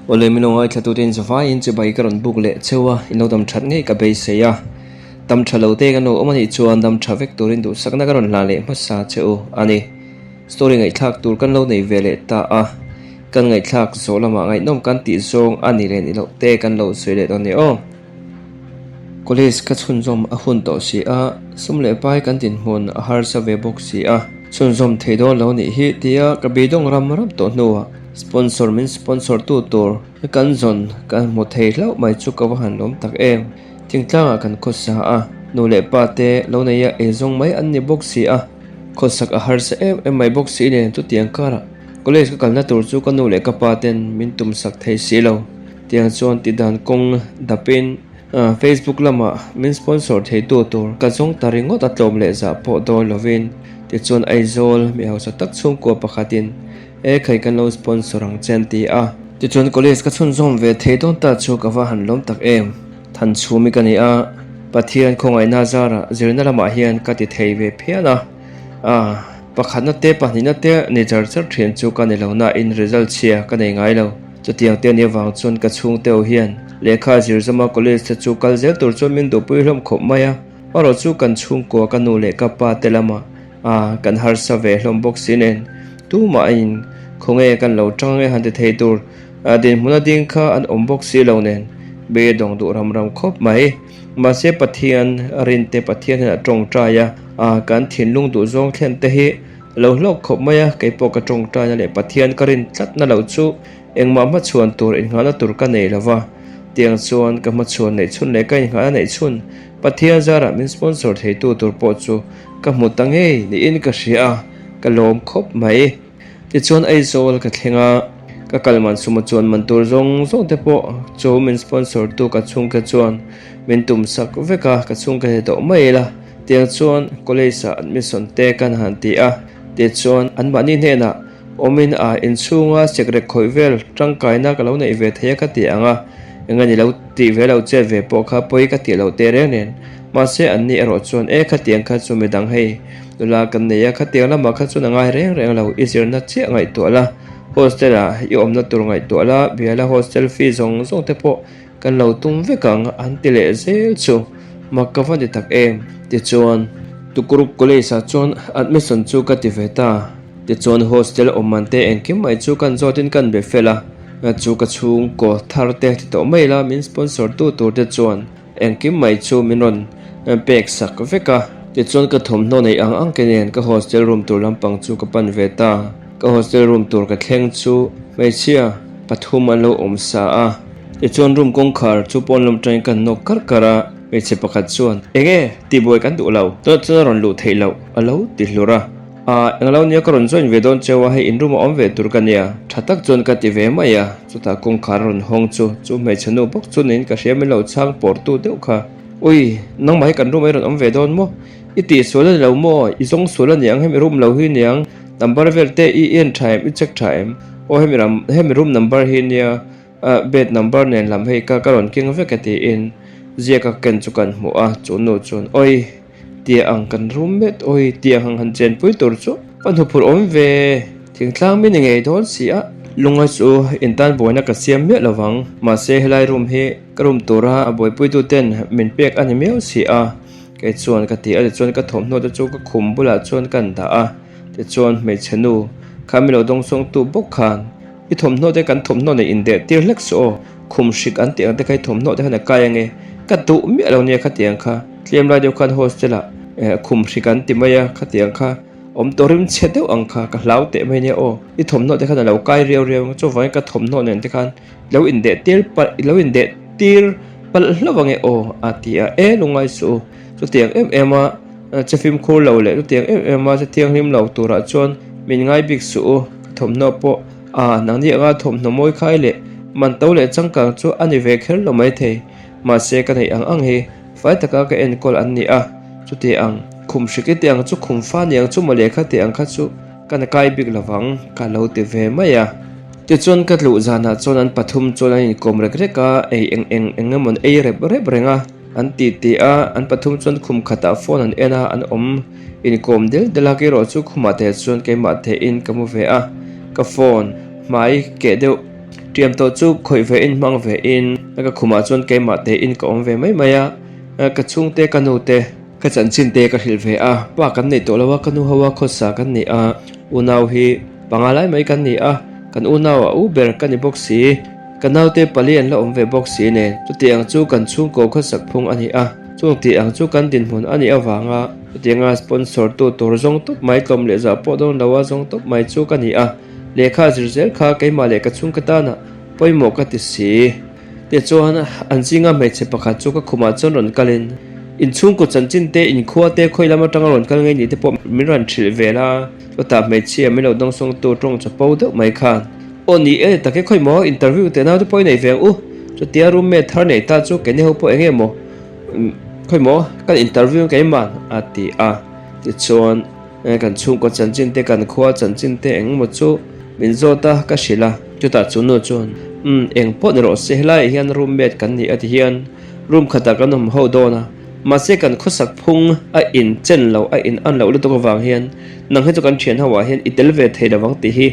Awle min lo ngaithla tute in zavaiin chibai ka rawn buk leh cheu a, in lo dam that ngei ka beisei a. Dam tha lo te kan lo awm anih chuan dam tha vek turin duhsakna ka rawn hla leh hmasa che u a ni. Story ngaihthlak tur kan lo nei ve leh ta a, kan ngaihthlak zawh lamah ngaihnawm kan tih zawng a ni leh ni loh te kan lo sawi leh dawn ni aw. College ka chhunzawm a hun tawh si a, sum leh pai kan dinhmun a harsa ve bawk si a, chhunzawm thei dawn lo nih hi tia ka beidawng ram ram tawh hnuah sponsor min sponsor tu tur kan zawn kan hmu thei hlauh mai chu ka va han lawm tak em. Thingtlangah kan khawsa a, nu leh pa te lo neia eizawng mai an ni bawk si a, khawsak a harsa em em mai bawk si nen chutiang karah college ka kalna tur chu ka nu leh ka pa ten min tumsak thei si lo. Tiang chuan tidan kawng dapin Facebook lamah min sponsor theitu tur ka zawng ta ringawt a tlawm leh zah pawh dawn lovin tichuan Aizawl mi hausa tak chhungkua pakhatin e khai kan lo sponsor ang che an ti a. Tichuan college ka chhunzawm ve thei dawn ta chu ka va han lawm tak em. Thanchhumi ka ni a, Pathian khawngaihna zarah zirna lamah hian ka ti thei ve phian a. A, pakhatna te pahnihna te ni char char thin chu ka ni lo na in result chhia ka nei ngai lo. Chutiang te ania vang chuan ka chhungte ho hian lehkha zir zawma college te chu kal zel tur chuan min duhpui hlawm khawp mai a. Erawh chu kan chhungkua ka nu leh ka pa te lama a kan harsa ve hlawm bawk si nen tumah in khawnge kan lo tang ange han ti thei tur dinhmun a ding kha an awm bawk si lo nen beidawng duh ram ram khawp mai. Mahse Pathian rinte Pathian hian a tawngtai a, a kan thinlung duh zawng thlen te hi a lo hlawk khawp mai a, kei pawh ka tawngtaina leh Pathian ka rin tlatna lo chu engmah hmachhuan tur innghahna tur ka nei lo va, tiang chuan ka hmachhuan neih chhun leh ka innghahna neih chhun Pathian zarah min sponsor theitu tur pawh chu ka hmu ta ngei niin ka hria a, ka lawm khawp mai. Tichuan Aizawl ka thleng a, ka kal man suma chuan man tur zawng zawng te pawh chu min sponsor tu ka chhungte chuan min tum sak vek a, ka chhungte he tawh mai ila tiang chuan college ah admission te kan han ti a, tichuan anmahni hnenah awmin a inchhunga sekrek khawih vel tangkaina ka lo neih ve thei a ka ti ang a, eng a ni lo tih ve lo chet ve pawh kha pawi ka tih loh tehreng nen mahse anni erawh chuan e khatiang kha chu midang hei Nula kan nei a, khatiang lamah kha chuan a ngai reng reng lo, i zirna chiah ngaihtuah la, hostel ah i awmna tur ngaihtuah la, biala hostel fee zawng zawng te pawh kan lo tum vek ang an ti leh zel chu mak ka va ni tak em. Tichuan, Tukuruk College ah chuan admission chu ka ti ve ta, tichuan hostel awm man te engkim mai chu kan zawtin kan be fel a, chu ka chhungkaw thar te ti tawh mai la min sponsor tu tur te chuan Engkim mai chu min rawn pek sak vek a. Tichuan ka thawmhnaw neih ang ang ke nen ka hostel room tur lampang chu ka pan ve ta. Ka hostel room tur ka thleng chu hmeichhia pathum an lo awm sa a. Tichuan room kawngkhar chu pawn lam atangin kan nawk karh karh a, hmeichhe pakhat chuan, Enge? Tihbuai kan duh lo. Tunah chuan a rawn luh theih loh a lo ti hlur a. Ahh, englo nia ka rawn join ve dawn cheu a, hei in room a awm ve tur ka nia. Tha tak chuan ka ti ve mai a, chutah kawngkhar a rawn hawng chu, chu hmeichhe nu bawk chu niin ka hria min lo chhang pawr tu deuh kha. Ui, nangmah hi kan room ah i rawn awm ve dawn maw? I tih sual a ni lo maw? I zawng sual a niang, hemi room lo hi niang, number vel te i en tha em, i check tha em? Aw hemi ram, hemi room number hi nia, bed number nen lam hei ka ka rawn keng vek e tiin ziak a ken chu kan hmuh a, chu nu chuan awi. Tia ang kan rum met awi tia ang han chenpui tur chu ka hnuphurh awm ve. Thingtlang mi ni ngei dawn si a. Lunga chu intan buaina ka siam miah lovang. Mahse helai room hi ka room tura a buaipuitu ten min pek a ni miau si a. Kei chuan ka ti a tichuan ka thawmhnaw te chu ka khum bulah chuan kan dah a. Tichuan hmeichhe nu kha mi lo dawngsawngtu bawk khan i thawmhnaw te kan thawmhnaw nei indeh tir hlek suh aw. Khum hrik an tih ang te kha i thawmhnaw te khan a kai ange. Ka duh miah lo nia khatiang kha. Tlem lai deuh khan hostel ah khum hrik an ti mai a, khatiang kha awm tawh rim chhe deuh ang kha ka hlau teh mai nia aw. I thawmhnaw te khan a lo kai riau riau ang chuvangin ka thawmhnaw nen te khan lo indeh tir palh lo indeh tir palh hlauh ange aw a ti a, e lungngai suh u chutiang em em a che fimkhur lo leh chutiang em em a che thianghlim lo turah chuan min ngai bik suh u ka thawmhnaw pawh a nangni anga thawmhnaw mawi khai leh man to leh changkang chu a ni ve kher lo maithei mahse ka neih ang ang hi Fai taka ka enkawl an ni a, chuti ang khum hrik i tih ang chu khum fa ni ang chu mawle kha tih ang kha chu ka na kai bik lovang ka lo ti ve mai a. Tichuan ka tluh zanah chuan an pathum chuan an inkawm rek rek a, ei eng eng eng emaw an ei rep rep reng a, an ti ti a, an pathum chuan khum khatah phone an en a, an awm inkawm del del a, kerawh chu khumah te chuan keimah thehin ka mu ve a, ka phone hmai keh deuh. Ṭiam tawh chu khawih ve in hmang ve in ka khumah chuan keimah te in ka awm ve mai mai a, ka chhungte ka nu te ka chanchin te ka hrilh ve a, pa kan neih tawh lo a ka nu ho a khawsa kan ni a, unau hi panga lai mai kan ni a, kan unau a u ber ka ni bawk si, ka naute pali an la awm ve bawk si nen chutiang chu kan chhungkaw khawsak phung a ni a, chung tih ang chu kan dinhmun a nih avanga chutianga sponsor tu tur zawng tawp mai tlawm leh zah pawh dawn lo a zawng tawp mai chu ka ni a. Lehkha zir zel kha keimah leh ka chhungka tana pawimawh ka ti si. Tichuan, an zinga hmeichhe pakhat chu ka khumah chuan rawn kalin, Inchhungkaw chanchin te, inkhua te, khawi lam atanga rawn kal ngei ni te pawh min rawn hrilh vel a. Chutah hmeichhia min lo dawngsawngtu tawng chapo deuh mai khan, Aw ni e, tak e khawi maw, interview teh naute pawh i nei ve ang u. Chutia roommate thar nei ta chu keini ho pawh eng nge maw, khawi maw, kan interview keimah a ti a. Tichuan. Kan chhungkaw chanchin te, kan khua chanchin te eng emaw chu min zawt a, ka hrilh a. Chutah chu nu chuan, Umm, eng pawh ni rawh se, helaiah hian roommate kan ni a ti hian room khatah kan awm ho dawn a, mahse kan khawsak phung a in chen loh, a in an loh lutuk avang hian nang hi chu kan thian ho ah hian i tel ve thei lo ang tih hi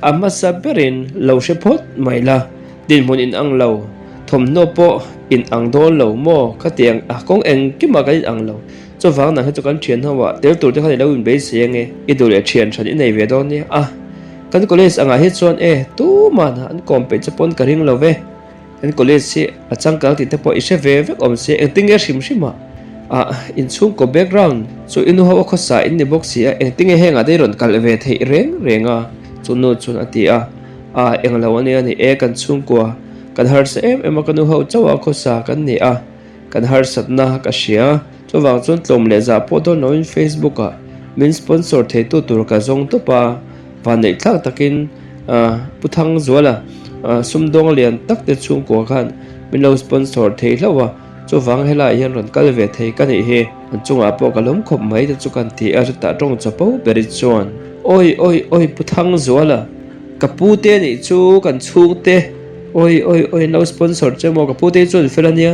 a hmasa berin lo hre phawt mai la. Dinhmun in ang lo, thawmhnaw pawh in ang dawn lo maw? Khatiang a kawng engkimah kan in ang lo. Chuvang nang hi chu kan thian ho ah tel tur te khan i lo inbeisei ange, i duh leh thian hran i nei ve dawn nia. A, kan college angah hi chuan e, tuman an kawm peih che pawn ka ring lo ve. Kan college hi a changkang tih te pawh i hre ve vek awm se, engtin nge hrim hrim ah? Ah, inchhungkaw background chu i nu ho a khawsa in ni bawk si a, engtin nge hengah te i rawn kalh ve theih reng reng a? Chu nu chuan a ti a. Ah, englo a nia ni e, kan chhungkua kan harsa em em a, ka nu ho chauh a khawsa kan ni a. Kan harsatna ka hria. Chuvang chuan tlawm leh zah pawh dawn loin Facebook ah min sponsor theitu tur ka zawng tawp a, vanneih thlak takin Pu Thangzuala sumdawng lian tak te chhungkua khan min lo sponsor thei hlauh a, chuvang helaiah hian rawn kal ve thei ka nih hi. An chungah pawh ka lawm khawp mai te chu kan ti a, chutah tawng chapo ber i chuan, Awi awi awi Pu Thangzuala, ka pu te nih chu kan chhungte, awi awi awi an lo sponsor che maw, ka pu te hi chuan fel a nia.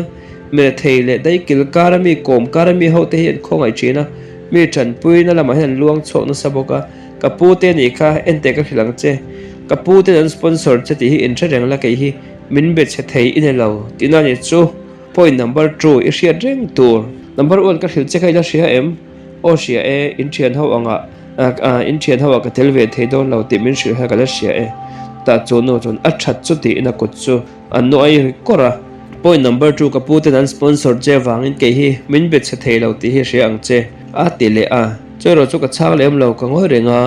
Mirethei leh daikil kara mi kawm kara mi hote hi an khawngaih thin a, mi tanpuina lamah hian an luang chhuak nasa bawk a, ka pu te nih kha enteh ka hrilh ang che, ka pu ten an sponsor che tih hi inhre reng la kei hi min be chhe thei i ni lo tihna a ni chu point number two i hriat reng tur. Number one ka hrilh che kha i la hria em? Aw hria e, in thian ho angah in thian ho ah ka tel ve thei dawn lo tih min hrilh kha ka la hria e, tah chu nu chuan a that chu tiin a kut chu A nuai ri kawr a. Point number two ka pu ten an sponsor che avangin kei hi min be chhe thei lo tih hi hria ang che a ti leh a. Chu erawh chu ka chhang lem lo ka ngawi reng a.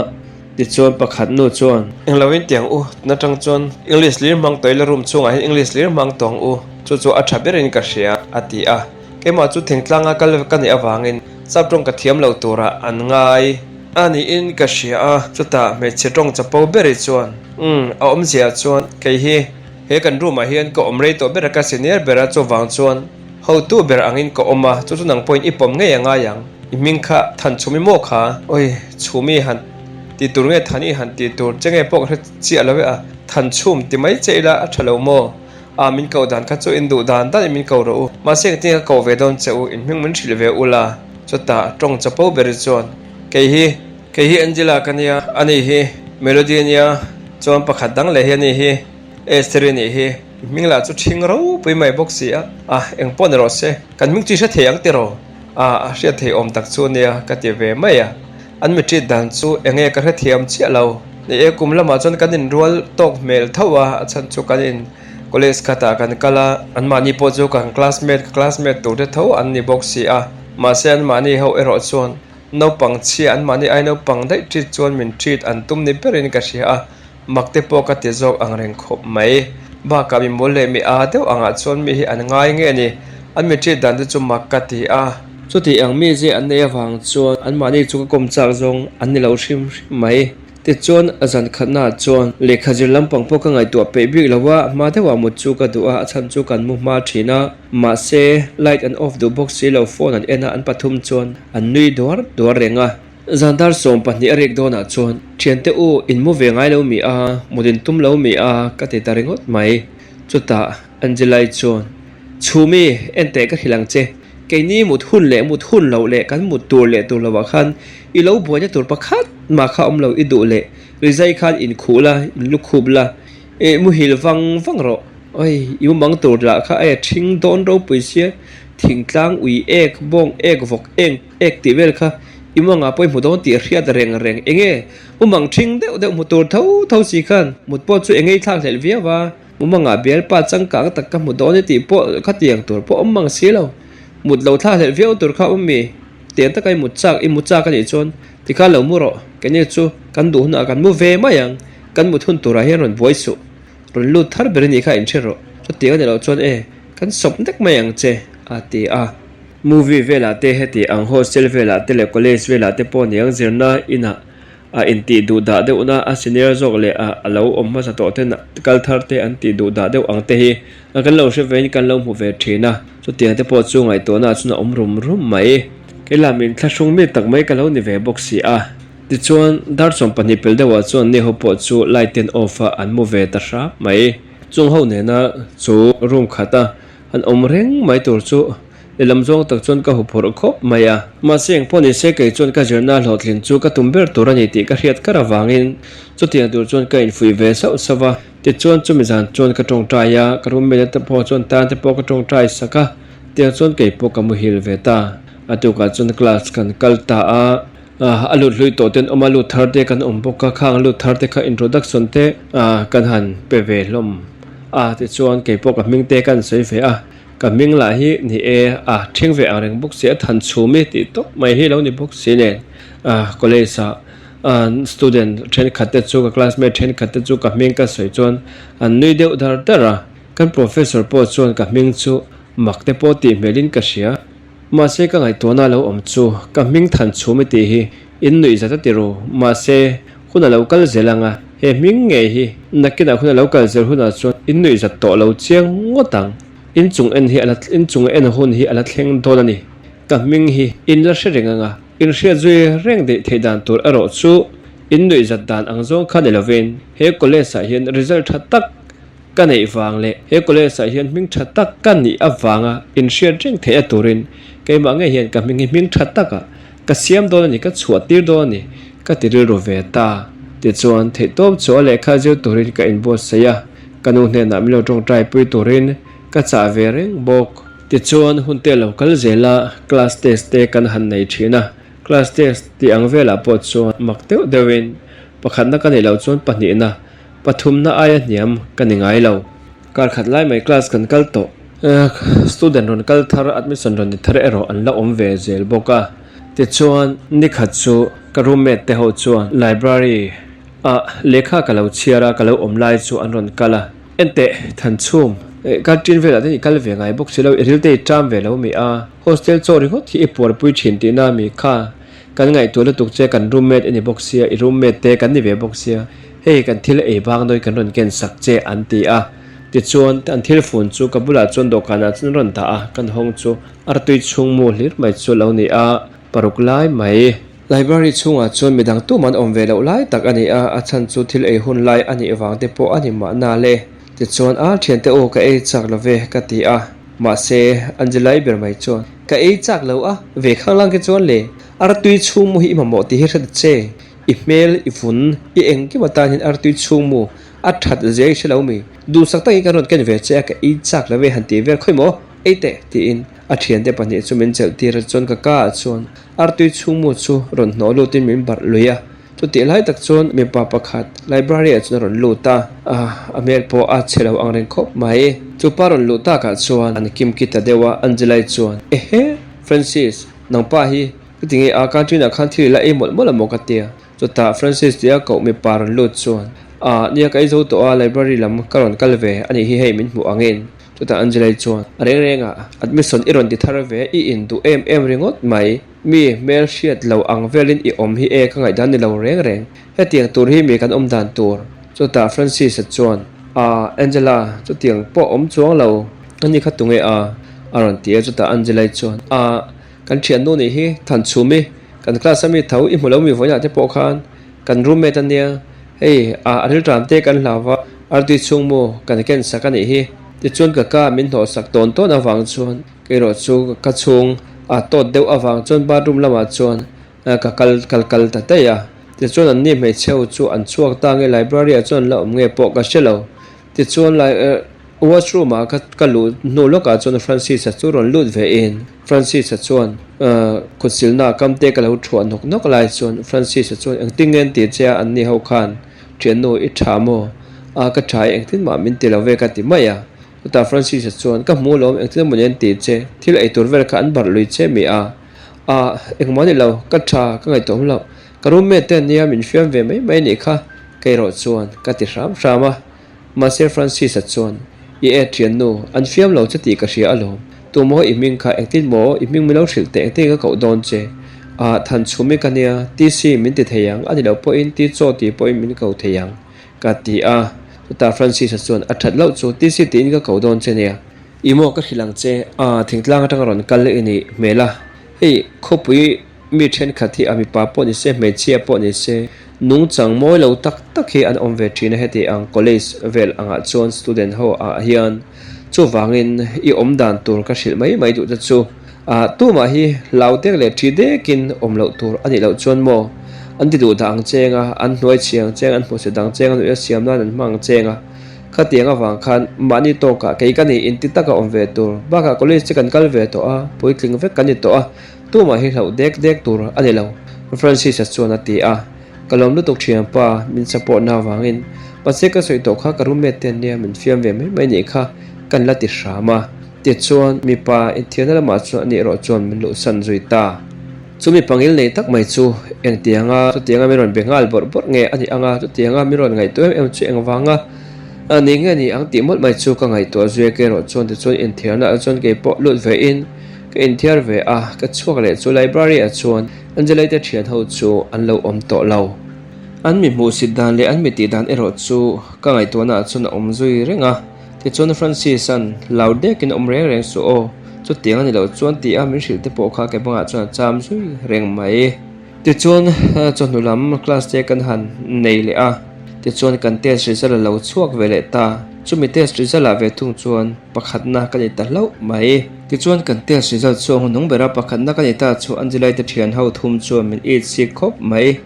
Tichuan pakhat nu chuan. Englo in tiang u tun atang chuan English lir hmang tawh ila room chhungah hian English lir hmang tawh ang u chu chu a tha berin ka hria a ti a. Keimah chu thingtlanga kal ka nih avangin sap tawng ka thiam lo turah an ngai a niin ka hria a. Chutah hmeichhe tawng chapo beri chuan umm a awmzia chuan kei hi He kan room ah hian ka awm rei tawh ber a, ka senior ber a, chuvang chuan hotu ber angin ka awm a, chu chu nang pawhin i pawm ngei a ngai ang, i hming kha than chhumi maw kha? Awi, chhumi han ti tur nge Thani han ti tur che nge pawh ka hre chiah lo e a, than chhum ti mai che ila a tha lo maw? A, min koh dan kha chu in duh dan dan in min ko rawh u, mahse engtin nge ka koh ve dawn che u, in hming min hrilh ve ula, chutah tawng chapo ber chuan kei hi kei hi Angela ka nia, ani hi Melody a nia, chuan pakhat dang leh hi ani hi. Esther-i nih hi hming lah chu ṭhing ropui mai bawk si a, a eng pawh ni rawh se, kan hming chu i hre thei ang tiraw? A, a hriat thei awm tak chu nia ka ti ve mai a, an mi ṭit dan chu eng nge ka hrethiam chiah lo. Ni e, kum lamah chuan kan inrual tawk hmel tho a, a chhan chu kan in college khatah kan kal a, anmahni pawh chu kan classmate ka classmate tur te tho an ni bawk si a, mahse anmahni ho erawh chuan naupang chhia anmahni ai naupang daih ṭit chuan min ṭit an tum ni berin ka hria a. Mak te pawh ka ti zawk ang reng khawp mai. Bakah mi mawl leh mi aa deuh angah chuan mi hi an ngai nge ni? An mi ṭit dan te chu mak ka ti a. Chuti ang mi zia an neih avang chuan anmahni chu ka kawm chak zawng an ni lo hrim hrim mai. Tichuan a zan khatnaah chuan lehkha zir lampang pawh ka ngaihtuah peih bik lo a, hma deuhah mut chu ka duh a, a chhan chu kan mu hma thin a. Mahse, light an off duh bawk si lo, phone an en a, an pathum chuan an nui duar duar reng a. Zandar 12 a rek dawnah chuan, Thiante u, in mu ve ngai lo mi a, mut in tum lo mi a, ka ti ta ringawt mai. Chutah Angelai chuan, Chhumi, en teh ka hrilh ang che. Keini mut hun leh mut hun loh leh kan mut tur leh tur lovah khan i lo buaina tur pakhat mah kha awm lo i duh leh rizai khan in khuh la, in lu khup la. I muhil vang vang rawh. Oi, i mumang tur lah kha a ṭhing dawn ropui sia, thingtlang ui ek, bawng ek, vawk eng ek tih vel kha i mumangah pawh i hmu dawn tih hriat reng reng. Enge mumang ṭhing deuh deuh hmu tur tho tho si khan mut pawh chu enge i thlak hlelh viau a, mumangah bialpa changkang tak ka hmu dawn e tih pawh khatiang tur pawh awm mang si lo. Mut lo thlak hlelh viau tur kha awm mi? Tiang taka i mut chak, i mu chak a nih chuan tikhan lo mu rawh, keini chu kan duh hunah kan mu ve mai ang, kan mut hun turah hian rawn buai suh, rawn lut thar ber a nih kha inhre rawh, chutiang a ni loh chuan e, kan sawp nek mai ang che, a ti a. Movie velah te heti ang hostel velah te leh college velah te pawh niang zirna inah A intih duh dah deuhna a senior zawk leh a a lo awm hmasa tawh ten kal thar te an tih duh dah deuh ang te hi a kan lo hre vein kan lo hmu ve thin a, chutiang te pawh chu ngaihtuahna ah chuan a awm rum rum mai. Kei lah min thlahrung mi tak mai ka lo ni ve bawk si a. Tichuan, dar 12 pel deuhah chuan ni ho pawh chu light ten off a an mu ve ta hrap mai. Chung ho nena chu room khat a an awm reng mai tur chu Lehlam zawng tak chuan ka huphurh khawp mai a. Mahse engpawh ni se kei chuan ka zirna hlawhtlin chu ka tum ber tur a ni tih ka hriat kar avangin chutiang tur chuan ka infuih ve sauh sauh va. Tichuan chumi zan chuan ka tawngtai a, ka roommate te pawh chuan tan te pawh ka tawngtai sak a, tiang chuan kei pawh ka muhil ve ta. A tukah chuan class kan kal ta a, a lut hlui tawh ten awm a, lut thar te kan awm bawk a, khang lut thar te kha introduction te kan han pe ve hlawm a, tichuan kei pawh ka hming te ka han sawi ve a. Ka hming lah hi ni e, a ṭhing ve ang reng bawk si, a than chhum i tih tawp mai hi lo ni bawk si nen. College ah student ṭhenkhat te chu ka classmate ṭhenkhat te chu ka hming ka sawi chuan an nui deuh dar dar a, kan professor pawh chuan ka hming chu mak te pawh tih hmelin ka hria. Mahse ka ngaihtuahna lo awm chu ka hming than chhum i tih hi in nuih zat a ti ru, mahse hun a lo kal zel ang a, he hming ngei hi nakinah hun a lo kal zel hunah chuan in nuih zat tawh lo chiang ngawt ang. In chung en hi a la in chung en hun hi a la thleng dawn a ni. Ka hming hi in la hre reng ang a, in hriat zui reng daih theih dan tur erawh chu in nuih zat dan ang zawng kha ni lovin he college ah hian result tha tak ka neih vang leh he college ah hian hming tha tak ka nih avanga in hriat reng theih a turin keimah ngei hian ka hming hi hming tha takah ka siam dawn a ni, ka chhuah tir dawn a ni ka ti rilru ve ta. Tichuan theihtawp chu a lehkha zir turin ka inbuatsaih a. Ka nu hnenah min lo tawngtai pui turin ka chah ve reng bawk. Tichuan hun te lo kal zel a, class test te kan han nei thin a. Class test tih ang velah pawh chuan mak deuh deuhin pakhatna ka nih loh chuan pahnihna, pathumna aia hniam ka ni ngai lo. Kar khat lai mai class kan kal tawh. Student rawn kal thar, admission rawn ni thar erawh an la awm ve zel bawk a. Tichuan nikhat chu ka roommate te ho chuan library Ah, lehkha ka lo chhiar a, ka lo awm lai chu an rawn kal a. Enteh, Thanchhum, kal ṭin velah te i kal ve ngai bawk si lo, i ril te i ṭam ve lo mi a? Hostel chaw ringawt hi i puarpui ṭhin tihna mi kha? Kan ngaihtuah lutuk che, kan roommate i ni bawk sia, i roommate te kan ni ve bawk sia, hei kan thil ei bang dawn kan rawn ken sak che an ti a. Tichuan, an thil fun chu ka bulah chuan dawhkanah chuan an rawn dah a, kan hawng chu artui chhung mu hlir mai chu a lo ni a, paruk lai mai. Library chhungah chuan midang tum an awm ve loh lai tak a ni a, a chhan chu thil ei hun lai a nih vang te pawh a ni mahna le. Tichuan, A thiante aw ka ei chak lo ve ka ti a, mahse Angelai ber mai chuan, Ka ei chak lo a, ve khanglang khi chuan le, artui chhung mu hi i mamawh tih hi hre ta che, i hmel, i vun, i engkim atan hian artui chhung mu a that zia i hre lo mi, duhsak takin kan rawn ken ve che a, ka ei chak lo ve han tih vel khawi maw, ei teh tiin a thiante pahnih chu min chelh tir a, chuan ka ka ah chuan Artui chhungmu chu rawn hnawh lutin min barh lui a, chutih lai tak chuan mipa pakhat library ah chuan a rawn lut a, a hmel pawh a chhe lo ang reng khawp mai. Chu pa rawn luh takah chuan an kim ki ta deuh a, Angelai chuan, Ehe! Francis, nangpa hi ka ti nge a, canteen ah khan thil i la ei mawlh mawlh a maw ka tia. Chutah Francis tia koh mipa rawn lut chuan, Ah, nia ka ei zo tawh a, library lam ka rawn kal ve a nih hi hei min hmuh angin. Chutah Angelai chuan, A reng rengah, admission i rawn ti thar ve, i induh em em ringawt mai. Mi hmel hriat lo ang velin i awm hi e ka ngaihdan ni lo reng reng. Hetiang tur hi mi kan awm dan tur. Chutah Francis-a chuan, Ah, Angela, chutiang pawh awm chuang lo. Ani kha tunge a? a rawn ti a. Chutah Angelai chuan, Ah, kan thiannu nih hi, Thanchhumi, kan class a mi tho, i hmu lo mi vawiinah te pawh khan Kan roommate a nia, hei a rilṭam te kan hlau va, artui chhung mu kan ken sak a nih hi. Tichuan ka ka min hnawh sak tawn tawn avang chuan kerawh chu ka chhung a tawt deuh avang chuan bathroom lamah chuan ka kal kal kal ta daih a. Tichuan an ni hmeichhe ho chu an chhuak ta nge library ah chuan an la awm nge pawh ka hre lo. Tichuan lai washroom ah ka ka luh hnu lawkah chuan Francis-a chu rawn lut ve in Francis-a chuan khawtsilna kam te ka lo thuah nawk nawk lai chuan Francis-a chuan engtin nge an tih che a an ni ho khan thiannu i tha maw? A ka tha e engtin mah min ti lo ve ka ti mai a. Chutah Francis-a chuan ka hmu lawm engtin emaw ni an tih che thil ei tur vel kha an barh lui che mi a? A engmah ni lo ka tha ka ngaihtuah awm loh ka roommate te an nia min fiam ve mai mai anih kha kei erawh chuan ka ti hram hram a. Mahse Francis-a chuan, I e thiannu, an fiam lo che tih ka hria alawm. Tumaw i hming kha engtin maw i hming min lo hrilh teh engtin ka koh dawn che? Ah, than chhumi ka nia, TC min ti thei ang, a ni loh pawhin Ti Chaw tih pawhin min ko thei ang, ka ti a. Chutah Francis-a chuan, A that loh chu, TC tiin ka ko dawn che nia. I maw ka hrilh ang che, ah, thingtlang atanga rawn kal i nih hmel a, hei khawpui Mi thenkhat hi a mipa pawh ni se, hmeichhia pawh ni se, nungchang mawi lo tak tak hi an awm ve thin a heti ang college vel angah chuan student ho ah hian chuvangin i awm dan tur ka hrilh mai mai duh te chu ah tumah hi hlau dek leh thi dekin awm loh tur a nih loh chuan maw an ti duh dah ang cheng a, an hnuai chhi ang cheng, an hmuhsit ang cheng, a nuih a siam nan an hmang ang cheng a, khatiang avang khan mahni tawkah kei ka nih inti taka awm ve tur bakah college te kan kal ve tawh a, puitling vek kan ni tawh a. Tumah hi hlauh dek dek tur a ni lo, Francis-a chuan a ti a. Ka lawm lutuk thianpa, min support na avangin. Mahse ka sawi tawh kha ka roommate te ania min fiam ve mai mai nih kha kan la ti hram a. Tichuan mipa inthiarna lamah chuan ani erawh chuan min luhsan zui ta. Chu mipa ngil nei tak mai chu engtianga chutianga min rawn be nghal bawrh bawrh nge a nih anga chutianga min rawn ngaihtuah em em chu engvanga a ni nge ni ang tih mawlh mai chu ka ngaihtuah zui a kei erawh chuan tichuan inthiarna ah chuan keipawh lut ve in Ka inthiar ve a, ka chhuak leh chu library ah chuan Angelai te thian ho chu an lo awm tawh lo. An mi hmuhsit dan leh an mi tih dan erawh chu ka ngaihtuahna ah chuan a awm zui reng a, tichuan Francis-a'n lau dekin awm reng reng suh aw, chutiang a ni loh chuan ti a min hrilh te pawh kha ke bangah chuan a cham zui reng mai. Tichuan chawhnu lam class te kan han nei leh a, tichuan kan test result a lo chhuak ve leh ta. Chumi test result ah ve thung chuan pakhatna ka ni ta hlauh mai. Tichuan kan test result chu a hmunung ber a, pakhatna ka ni ta chu Angelai te thian ho thum chuan min it sik khawp mai.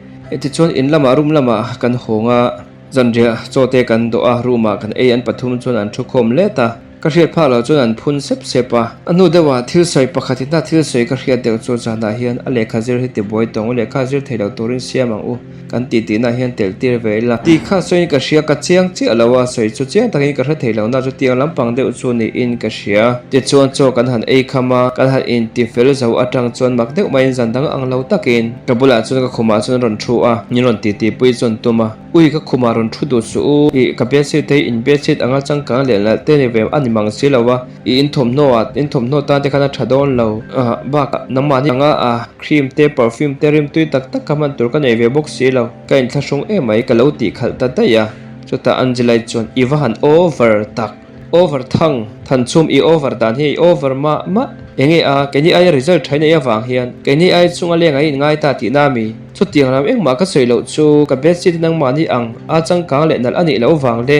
Tichuan in lamah room lamah kan hawng a, zanriah chaw te kan dawh a, room ah kan ei an pathum chuan an thu khawm let a. Ka hriat phak loh chuan an phun sep sep a. A hnu deuhah thil sawi pakhat in a thil sawi ka hriat deuh chu zanah hian a lehkha zir hi tibuai tawng u lehkha zir thei lo turin siam ang u kan tih tihna hian telh tir ve ila. Tih kha sawiin ka hria ka chiang chiah lo a, sawi chu chiang takin ka hre thei lo na chutiang lampang deuh chu niin ka hria. Tichuan chaw kan han ei kham a, kan han inti fel zo atang chuan mak deuh maiin zan dang ang lo takin ka bulah chuan ka khumah chuan a rawn thu a, min rawn titipui chuan tum a. Ui ka khumah rawn thu duh suh u, ih ka bedsheet te hi in bedsheet anga changkang leh nalh te ni ve a ni mang si lo a, ih in thawmhnaw ah in thawmhnaw tan te khan a tha dawn lo, ah bakah nangmahni anga ah cream te perfume te rimtui tak tak kha hman tur ka nei ve bawk si lo, ka inthlahrung em mai ka lo tih khalh ta daih a, chutah Angelai chuan i va han over tak. Over thang, than chhum i over dan hi i over mah mah. Enge a, keini aia result tha in ei avang hian keini ai chunga leng a in ngai ta tihna ami? Chutiang lam engmah ka sawi loh chu ka bedsheet nangmahni ang a changkang leh nalh a nih loh vang le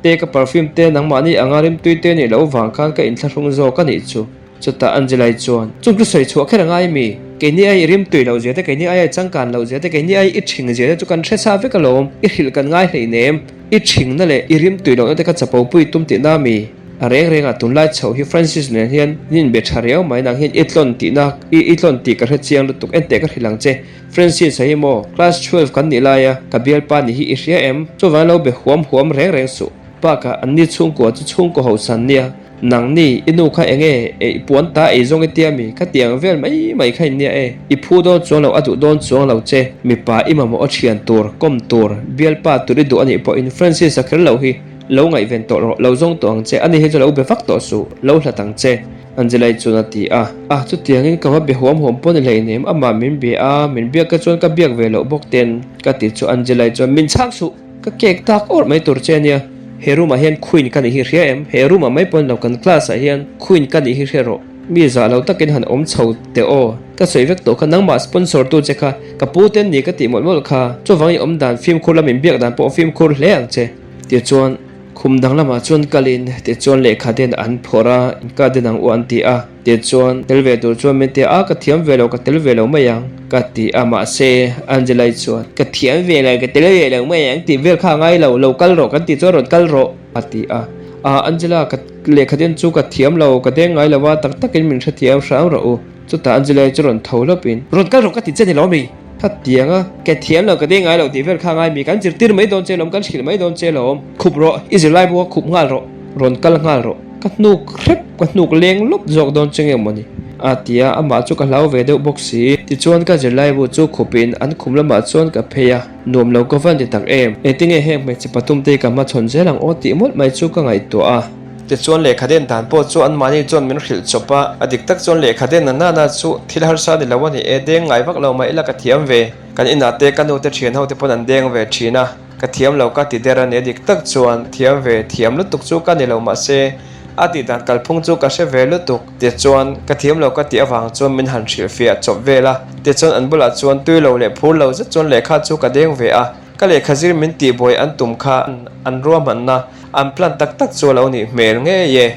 te ka perfume te nangmahni anga rimtui te nih loh vang khan ka inthlahrung zawk a nih chu. Chutah Angelai chuan, Chung chu sawi chhuah kher a ngai mi? Keini ai i rimtui loh zia te, keini ai i changkan loh zia te, keini ai i ṭhing zia te chu kan hre sa vek alawm. I hrilh kan ngai hleinem. I ṭhingna leh i rimtui lohna te kha chapo pui tum tihna mi? A reng rengah tunlai chhoh hi Francis nen hian in inbe ṭha riau mai, nang hian i tlawn tihna, i i tlawn tih ka hre chiang lutuk, enteh ka hrilh ang che. Francis-a hi maw, class 12 kan nih laia ka bialpa nih hi i hria em? Chuvangin lo be huam huam reng reng suh. Bakah anni chhungkua chu chhungkaw hosan nia. Nangni, i nu kha enge ei puan ta ei zawng i tia mi? Ka ti ang vel mai mai kha in nia e. I phu dawn chuang lo, a duh dawn chuang lo che. Mipa i mamawh a thian tur, kawm tur, bialpa tur i duh anih pawhin Francis-a kher lo hi lo ngaihven tawh rawh, lo zawng tawh ang che, ani hi chu lo be vak tawh suh, lo hlat ang che, Angelai chuan a ti a. A, chutiangin ka va be huam huam pawh ni hleinem, amah min be a, min biak ka chuan ka biak ve loh bawk ten, ka ti chu Angelai chuan min chhak suh! Ka cake tak awrh mai tur che ania, he room ah hian queen ka nih hi hria em? He room ah mai pawn lo kan class ah hian queen ka nih hi hria rawh. Mi zah lo takin han awm chho teh aw. Ka sawi vek tawh kha nangmah sponsor tu che kha ka pu ten ni ka tih mawlh mawlh kha. Chuvang i awm dan fimkhur lam inbiak dan pawh fimkhur hle ang che. Tichuan khum dang lamah chuan kalin tichuan lehkha den an phawrh a, inka den ang u an ti a. Tichuan, tel ve tur chuan min ti a, ka thiam ve lo, ka tel ve lo mai ang, ka ti a, mahse, Angelai chuan, Ka thiam ve lo, ka tel ve lo mai ang tih vel kha a ngai lo, lo kal rawh kan tih chuan rawn kal rawh. A ti a. Ah, Angela, ka lehkha den chu ka thiam lo, ka deng ngai lo a, tak takin min hrethiam hram rawh u. Chutah Angela-i chu rawn tho lawpin, Rawn kal rawh ka ti che ni lo mi? Ka tiang a, ka thiam lo, ka deng ngai lo tih vel kha ngai mi, kan zirtir mai dawn che lawm, kan hrilh mai dawn che lawm. Khup rawh, i zirlai bawk a khup nghal rawh, rawn kal nghal rawh. Ka hnuk hrep, ka hnuk leng lawp zawk dawn che nge mawni? A ti a, amah chu ka hlau ve deuh bawk si. Tichuan ka zirlai bu chu khupin an khum lamah chuan ka phei a, nuam lo ka van ti tak em? Engtinge heng hmeichhe pathum te hi ka hmachhawn zel ang aw tih mawlh mai chu ka ngaihtuah a. Tichuan lehkha den dan pawh chu anmahni chuan min hrilh chawp a, a dik tak chuan lehkha den na nana chu thil harsa ni lo a ni e, deng ngai vak lo mah ila ka thiam ve. Kan inah te ka nu te thian ho te pawn an deng ve thin a, ka thiam lo ka ti der a ni, a dik tak chuan thiam ve thiam lutuk chu ka ni lo mahse a tih dan kalphung chu ka hre ve lutuk. Tichuan ka thiam lo ka tih avang chuan min han hrilhfiah chawp vel a, tichuan an bulah chuan tui lo leh phur lo zet chuan lehkha chu ka deng ve a. Ka lehkha zir min tihbuai an tum kha an ruahmanna an plan tak tak chu a lo nih hmel ngei e.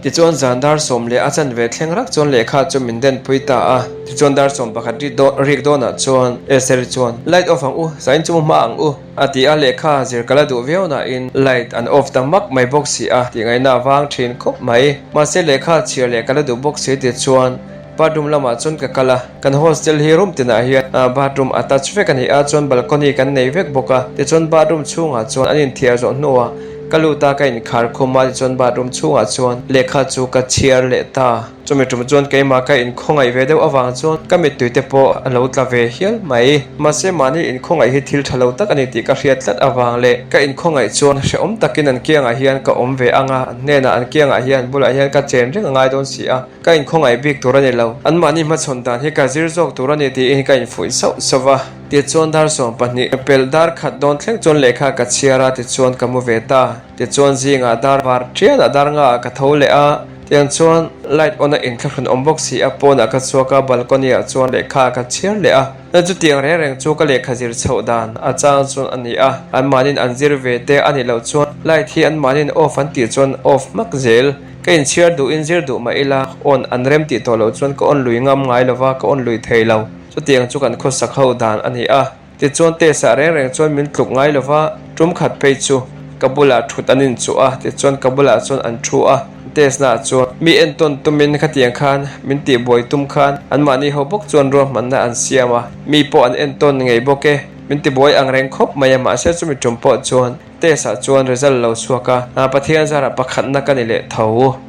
Tichuan zan dar 11 thleng rak chuan lehkha chu min denpui ta a. Tichuan dar 11 rik dawnah chuan Esther chuan, Light off ang u, zain chu mu hma ang u, a ti a, lehkha zir ka la duh viau nain light an off ta mak mai bawk si a tih ngaihna a vang thin khawp mai. Mahse lehkha chhiar leh ka la duh bawk si tichuan Bathroom lamah chuan ka kal a, kan hostel hi room tinah hian bathroom attach vek a ni a, chuan balcony kan nei vek bawk a, tichuan bathroom chhungah chuan an inthiar zawh hnuah ka lut a, ka inkhar khum a, tichuan bathroom chhungah chuan lehkha chu ka chhiar leh ta. Chumi tum chuan keimah ka inkhawngaih ve deuh avang chuan ka mittui te pawh a lo tla ve hial mai. Mahse mahni inkhawngaih hi thil tha lo tak a ni tih ka hriat tlat avang leh ka inkhawngaih chuan hrehawm takin an kiangah hian ka awm ve ang a, an hnenah an kiangah hian bulah hian ka chen reng a ngai dawn si a. Ka inkhawngaih bik tur a ni lo. Anmahni hmachhawn dan hi ka zir zawk tur a ni tiin ka infuih sauh sauh va. Tichuan dar 12 pelh dar khat dawn thleng chuan lehkha ka chhiar a, tichuan ka mu ve ta. Tichuan zingah dar var ṭianah dar ngaah ka tho leh a, tiang chuan light on a inthlahrun awm bawk si a, pawnah ka chhuak a, balcony ah chuan lehkha ka chhiar leh a. Chutiang reng reng chu ka lehkha zir chhoh dan a chang chuan a ni a, anmahniin an zir ve te a nih loh chuan light hi anmahniin off an tih chuan off hmak zel. Ka inchhiar duhin zir duh mah ila, on an rem tih tawh loh chuan ka on lui ngam ngai lova, ka on lui thei lo. Chutiang chu kan khawsak ho dan a ni a. Tichuan test-ah reng reng chuan min tluk ngai lova, tum khat phei chu ka bulah thut an inchuh a, tichuan ka bulah chuan an thu a. Test-naah chuan mi entawn tumin khatiang khan min tihbuai tum khan anmahni ho bawk chuan ruahmanna an siam a, mi pawh an entawn ngei bawk e. Min tibuai ang reng khawp mai a, mahse chumi tum pawh chuan Test ah chuan result lo chhuak a, Pathian zarah pakhatna ka ni leh tho.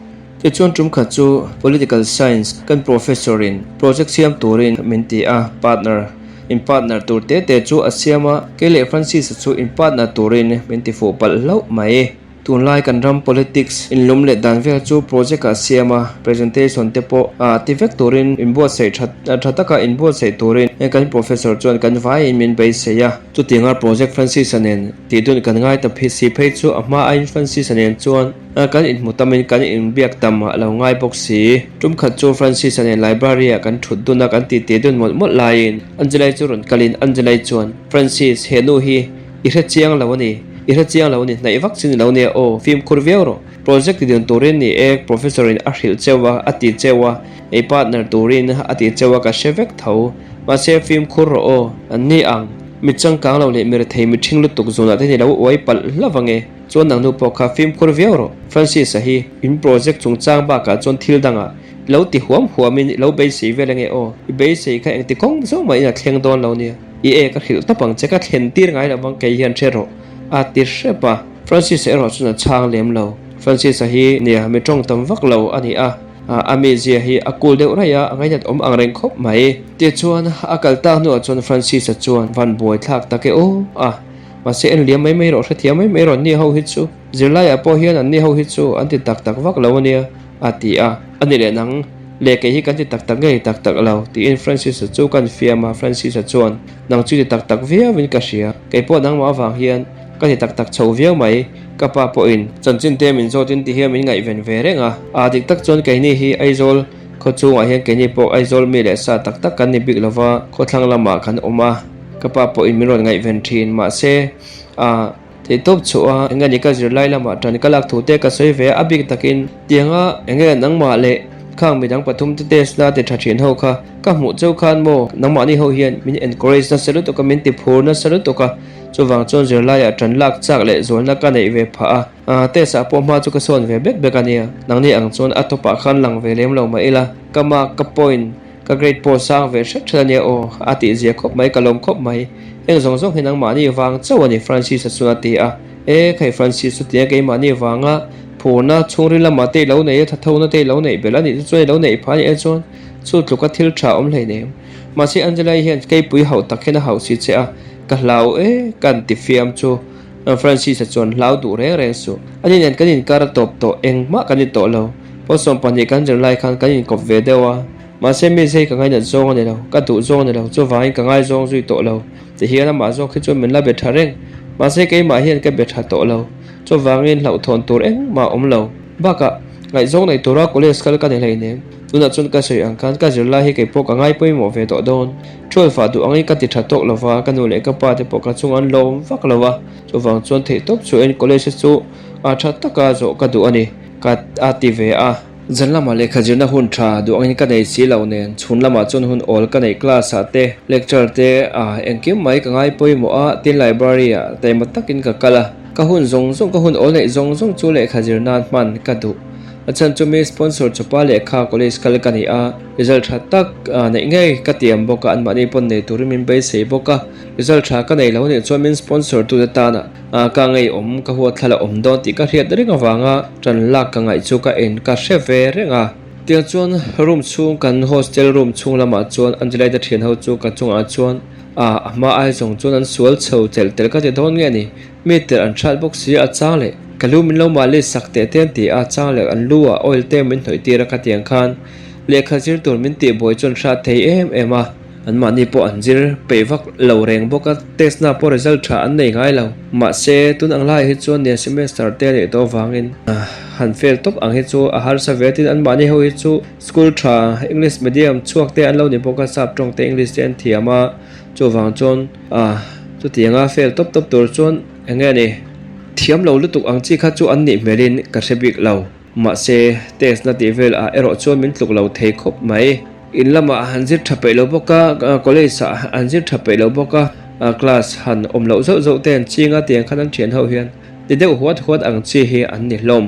Tichuan tum khat chu Political Science kan Professor in project siam turin min ti a, partner in partner tur te te chu a siam a, kei leh Francis-a chu in partner turin min ti fuh palh hlauh mai. Tunlai kan ram politics inlum leh dan vel chu project ah siam a, presentation te pawh ti vek turin inbuatsaih tha tha taka inbuatsaih turin kan Professor chuan kan vaiin min beisei a. Chutianga project Francis-a nen Tih dun kan ngai ta si phei chu a hma aiin Francis-a nen chuan kan inhmu tamin kan inbiak tam a lo ngai bawk si. Tum khat chu Francis-a nen library-ah kan thut dun a, kan titi dun mawlh mawlh laiin Angela-i chu rawn kalin Angela-i chuan, Francis, he nu hi i hre chiang lo a ni, i hre chiang lo a ni, hnaih vak chi ni lo nia aw, fimkhur viau rawh. Project ti dun turin ni e, Professor-in a hrilh cheu a, a ti cheu a, ei partner turin a ti cheu a, ka hre vek tho. Mahse fimkhur rawh aw, an ni ang. Mi changkang lo leh mi rethei mi ṭhing lutuk zunah te ni lo uai palh hlauh ang e. Chuan nang nu pawh kha fimkhur viau rawh. Francis-a hi in project chungchang bakah chuan thil dangah i lo ti huam huamin i lo beisei vel ange aw. I beisei kha engti kawng zawng mahin a thleng dawn lo nia. I e ka hrilh tawp ang che ka thlen tir ngai lo vang kei hian hre rawh a ti hrep a. Francis-a erawh chuan a chhang lem lo. Francis-a hi nia mi ṭawng tam vak lo a ni a. A mizia hi a cool deuh raih a, a ngainat awm ang reng khawp mai. Tichuan, a kal tak hnuah chuan Francis-a chuan van buai thlak tak e aw a, mahse en liam mai mai rawh, hrethiam mai mai rawh, ni ho hi chu zirlaiah pawh hian an ni ho hi chu an ti tak tak vak lo a nia, a ti a. A ni leh nang, leh kei hi kan ti tak tak ngei tak tak lo, tiin Francis-a chu kan fiam a, Francis-a chuan, Nang chu ti tak tak viauin ka hria, kei pawh nangmah avang hian ka ti tak tak chho viau mai. Ka pa pawhin chanchin te min zawtin ti hian min ngaihven ve reng a. Aa dik tak chuan keini hi Aizawl khaw chungah hian keini pawh Aizawl mi leh sa tak tak kan ni bik lova khawthlang lamah kan awm a. Ka pa pawhin min rawn ngaihven thin mahse aa theihtawp chhuah a eng nge ni ka zirlai lamah tan ka lak thu te ka sawi ve a, a bik takin tianga eng nge nangmah leh khang midang pathum te test na ti tha thin ho kha ka hmuh cheu khan maw nangmahni ho hian min encourage nasa lutuk a min ti phur nasa lutuk a. Chuvang chuan zirlaiah ṭan lak chak leh zualna ka neih ve phah a. Aa, test ah pawh hma chu ka sawn ve bek bek a nia. Nangni ang chuan a tawpah khan lang ve lem lo mah ila, ka mark, ka point, ka grade pawh sang ve hret hret a nia aw, a tih zia khawp mai, ka lawm khawp mai. Heng zawng zawng hi nangmahni vang chauh a ni, Francis-a chuan a ti a. E, khai Francis chutia keimahni vanga phurna chhungril lamah te i lo nei a, thathona te i lo neih belh a nih chu chuan i lo neih phah a nih e chuan chu tluka thil tha awm hleinem. Mahse Angela-i hian keipui hauh tak hian a hauh si che a, ka hlau e ka an ti fiam chu Francis-a chuan hlau duh reng reng suh. Ani nen kan inkar a tawp tawh, engmah kan ni tawh lo. Pawlsawm pahnih kan zir lai khan kan inkawp ve deuh a, mahse mi zei ka ngainat zawng a ni lo, ka duh zawng a ni lo, chuvangin ka ngaizawng zui tawh lo. Tihian amah zawk hi chuan min la be tha reng, mahse keimah hian ka be tha tawh lo. Chuvangin hlauhthawn tur engmah a awm lo. Bakah, ngaihzawng nei tura college kal ka ni hleinem. Tunah chuan ka sawi ang khan ka zirlai hi keipawh ka ngai pawimawh ve tawh dawn. Twelve-ah duh angin ka ti tha tawk lo va, ka nu leh ka pa te pawh ka chung an lawm vak lo a. Chuvang chuan theihtawp chuahin college hi chu a tha taka zawh ka duh a ni, ka a ti ve a. Zan lamah lehkha zirna hun tha duh angin ka nei si lo nen, chhun lamah chuan hun awl ka neih class ah te, lecture te ah engkim mai ka ngai pawimawh a, tin library ah taima takin ka kal a. Ka hun zawng zawng, ka hun awl neih zawng zawng chu lehkha zir nan hman ka duh. A chhan chu mi sponsor chawpa lehkha college kal ka ni a, result tha tak neih ngei ka tiam bawk a, anmahni pawn nei turin min beisei bawk a, result tha ka nei lo nih chuan min sponsor tute tana ka ngeiawm ka huat thla la awm dawn tih ka hriat reng avanga tan lak ka ngaih chu ka en ka hre ve reng a. Tiang chuan room chhung kan hostel room chhung lamah chuan Angelite thian ho chu ka chungah chuan a hma ai zawng chuan an sual chho chelh tel ka ti dawn nge ni. Mi tel an hrat bawk si a chang leh ka lu min lo mahli sak teh te an ti a, chang leh an lu ah oil te min hnawih tir a ka tiang khan lehkha zir tur min tih buai chuan hrat thei em em a, an mahni pawh an zir peih vak lo reng bawk a, test na pawh result tha an nei ngai lo, mahse tun ang laiah hi chuan nia semester te a neih tawh avangin han fail tawp ang hi chu a harsa ve tin an mahni ho hi chu school tha English medium chhuak te an lo ni bawk a, sap tawng te English te an thiam a. Chuvang chuan ah chutianga fail tawp tawp tur chuan eng nge ni? Thiam lo lutuk ang chi kha chu an nih hmelin ka hre bik lo. Mahse test na tih vel ah erawh chuan min tluk lo thei khawp mai. In lamah han zir tha peih lo bawk a, college ah an zir tha peih lo bawk a, class han awm loh zauh zauh te an ching a tiang khan an thian ho hian ti deuh huat huat ang chi hi an ni hlawm.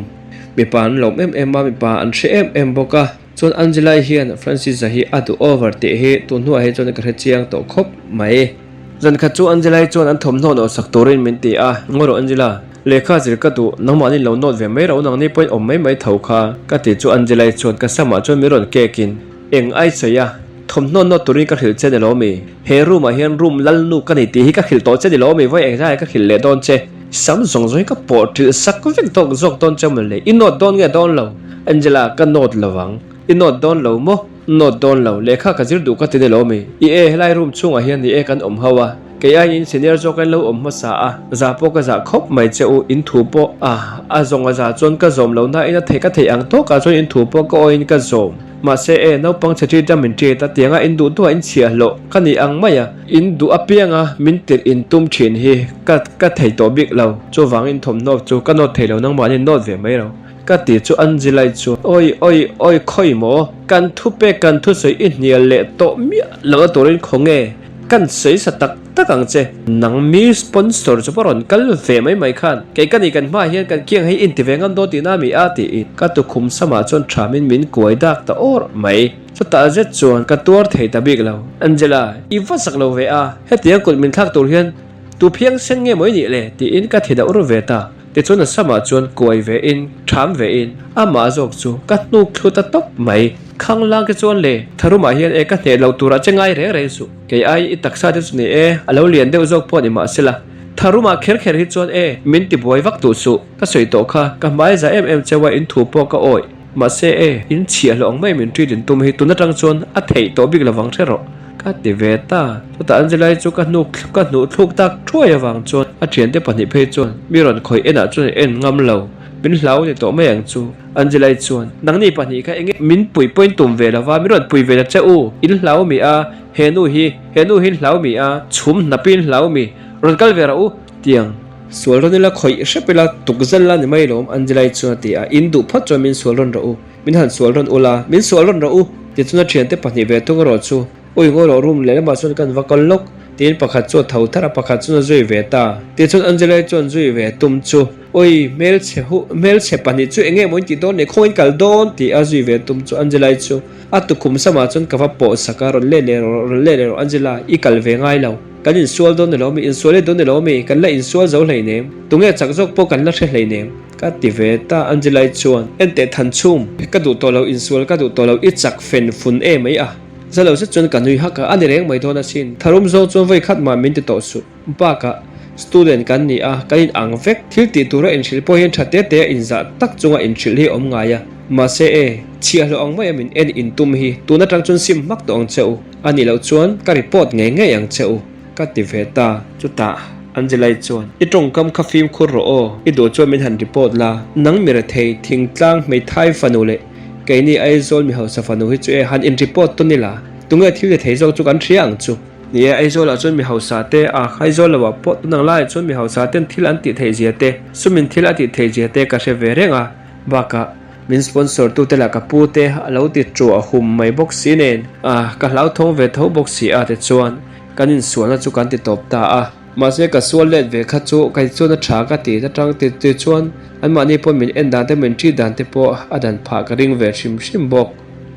Mipa an lawm em em a, mipa an hre em em bawk a. Chuan Angela-i hian Francis-a hi a duh over tih hi tun hnuah hi chuan ka hre chiang tawh khawp mai. Zan khat chu Angela-i chuan an thawmhnaw nawh sak turin min ti a, Ngaw rawh Angela, lehkha zir ka duh, nangmahni lo nawt ve mai rawh, nangni pawhin awm mai mai tho kha ka ti chu Angela-i chuan ka samah chuan min rawn kekin, Eng ai sawi a, thawmhnaw nawt turin ka hrilh che ni lo mi? He room ah hian room lalnu ka ni tih hi ka hrilh tawh che ni lo mi? Vawi engzai ka hrilh leh dawn che? Sam zawng zawng hi ka pawh ṭilh sak vek tawk zawk dawn che mawle, i nawt dawn nge dawn lo? Angela, ka nawt lo ang. I nawt dawn lo maw? Nawt dawn lo, lehkha ka zir duh ka ti ni lo mi? I e, helai room chhungah hian ni e kan awm ho a, kei aiin senior zawk in lo awm hmasa a, za pawh ka zah khawp mai che u, in thu pawh a, a zawng a za chuan ka zawm lo na in a theih ka theih ang tawkah chuan in thu pawh ka awiin ka zawm. Mahse e, naupang chhe ṭi ta min ṭi ta tianga in duh duhah in chhiah hlawh ka ni ang mai a, in duh apianga min tirh in tum ṭhin hi ka ka thei tawh bik lo, chuvangin thawmhnaw chu ka nawt thei lo nangmahni nawt ve mai lo. Ka ti chu Angela-i chu Awi awi awi khawi maw? Kan thu pek kan thusawi i hnial leh tawh miah lo a turin khaw nge? Kan sawi sa tak tak ang che. Nang mi sponsor chu va rawn kal ve mai mai khan kei ka ni kan hmaah hian kan kiang hei inti ve ngam dawn tihna mi a tiin ka tukhum samah chuan thamin min kuai dak ta awr mai. Chutah zet chuan ka tuar thei ta bik lo. Angela, i va zak lo ve a, hetiang kut min thlak tur hian tu phiang sen nge maw i nih le? tiin ka thi dauh ve ta. Tichuan a samah chuan kuai ve in, ṭham ve in, amah zawk chu ka hnuk thlu ta tawp mai. Khanglang te chuan le, tharumah hian e ka hneh loh turah che ngai reng reng suh. Kei ai i taksa te chu ni e, a lo lian deuh zawk pawh ni mahsela. Tharumah kher kher hi chuan e, min ti buai vak duh suh. Ka sawi tawh kha, ka hmai za em em cheu a in thu pawh ka awih. Mahse e, in chhiahhlawh ang mai min ṭit in tum hi tun aṭang chuan a theih tawh bik lovang hre rawh. Ka ti ve ta. Chutah Angela-i chu ka hnuk ka hnuh thluk tak thuai avang chuan a thiante pahnih phei chuan mi rawn khawih enah chuan an en ngam lo. Min hlau ni tawh mai ang chu. Angela-i chuan, Nangni pahnih kha enge min pui pawhin tum ve lova, min rawn pui ve ta che u. In hlau mi a, he nu hi, he nu hi in hlau mi a, chhum hnapin in hlau mi, rawn kal ve rawh u, tiang. Sual rawn ila khawih hrep ila tuk zel la ni mai lawm, Angela-i chuan a ti a, In duh phawt chuan min sual rawn rawh u. Min han sual rawn ula, min sual rawn rawh u! Tichuan a thiante pahnih ve tung erawh chu Ui ngawi rawh room lehlamah chuan kan va kal lawk. Tiin pakhat chu a tho tharh a, pakhat chuan a zui ve ta. Tichuan Angela-i chuan zui ve tum chu, Ui, hmelchhe huh, hmelchhe pahnih chu eng nge maw in tih dawn le, khawngaih in kal dawn? ti a zui ve tum chu Angela-i chu a tukhum samah chuan ka va pawh sak a, rawn let leh rawh, rawn let leh rawh Angela, i kal ve ngai lo. Kan insual dawn ni lo mi, insual let dawn ni lo mi, kan la insual zo hleinem, tunge chak zawk pawh kan la hre hleinem, ka ti ve ta Angela-i chuan. Enteh Thanchhum, ka duh tawh lo, insual ka duh tawh lo, i chak fen fun e mai a. Za lo zet chuan ka nui hak a, a ni reng mai dawn asin. Tharum zawng chuan vawi khat mah min ti tawh suh. Bakah, student kan ni a, kan in ang vek. Thil tih tura inhrilh pawh hian tha te te a inzah tak chunga inhrilh hi a awm ngai a. Mahse e, chhiahhlawh ang maia min en in tum hi tun atang chuan sim hmak tawh ang che u. A nih loh chuan ka report ngei ngei ang che u, ka ti ve ta. Chutah, Angela-i chuan, I tawngkam kha fimkhur rawh aw, i duh chuan min han report la. Nang mi rethei, thingtlang, hmeithai fanu leh Keini Aizawl mi hausa fanu hi chu e han in report tawn ila, tunge thil ti thei zawk chu kan hria ang chu. Ni e, Aizawl ah chuan mi hausa te a, Aizawl lo ah pawh tun ang laiah chuan mi hausa ten thil an tih theih zia te, sumin thil a tih theih zia te ka hre ve reng a, bakah min sponsor tu te lah ka pu te a lo ti ṭuah hum mai bawk si nen, ah ka hlauthawng ve tho bawk si a ti chuan kan insualna chu kan ti tawp ta a. Mahse ka sual let ve kha chu kei chuan a tha ka ti atang ti ti chuan anmahni pawh min en dan te min ṭi dan te pawh a dan phah ka ring ve hrim hrim bawk.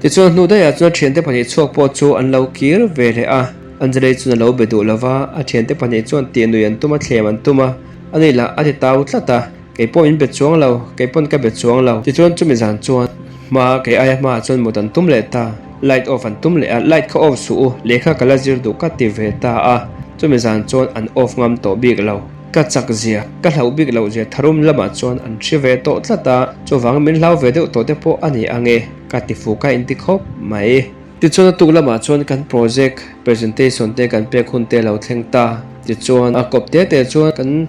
Tichuan hnu daihah chuan thiante pahnih chhuak pawh chu an lo kir ve leh a, Anjali chuan a lo be duh lo va, a thiante pahnih chuan tihnui an tum a thlem an tum a, ani lah a ti tau tlat a, kei pawh min be chuang lo, kei pawn ka be chuang lo. Tichuan chumi zan chuan hma kei aia hmaah chuan mut an tum leh ta. Light off an tum leh a, light kha off suh u, lehkha ka la zir duh ka ti ve ta a, chumi zan chuan an off ngam tawh bik lo. Ka chak zia, ka hlauh bik loh zia tharum lamah chuan an hri ve tawh tlat a, chuvang min hlau ve deuh tawh te pawh a ni ang e, ka ti fu ka inti khawp mai. Tichuan a tuk lamah chuan kan project presentation te kan pek hun te a lo thleng ta, tichuan a kawp te te chuan kan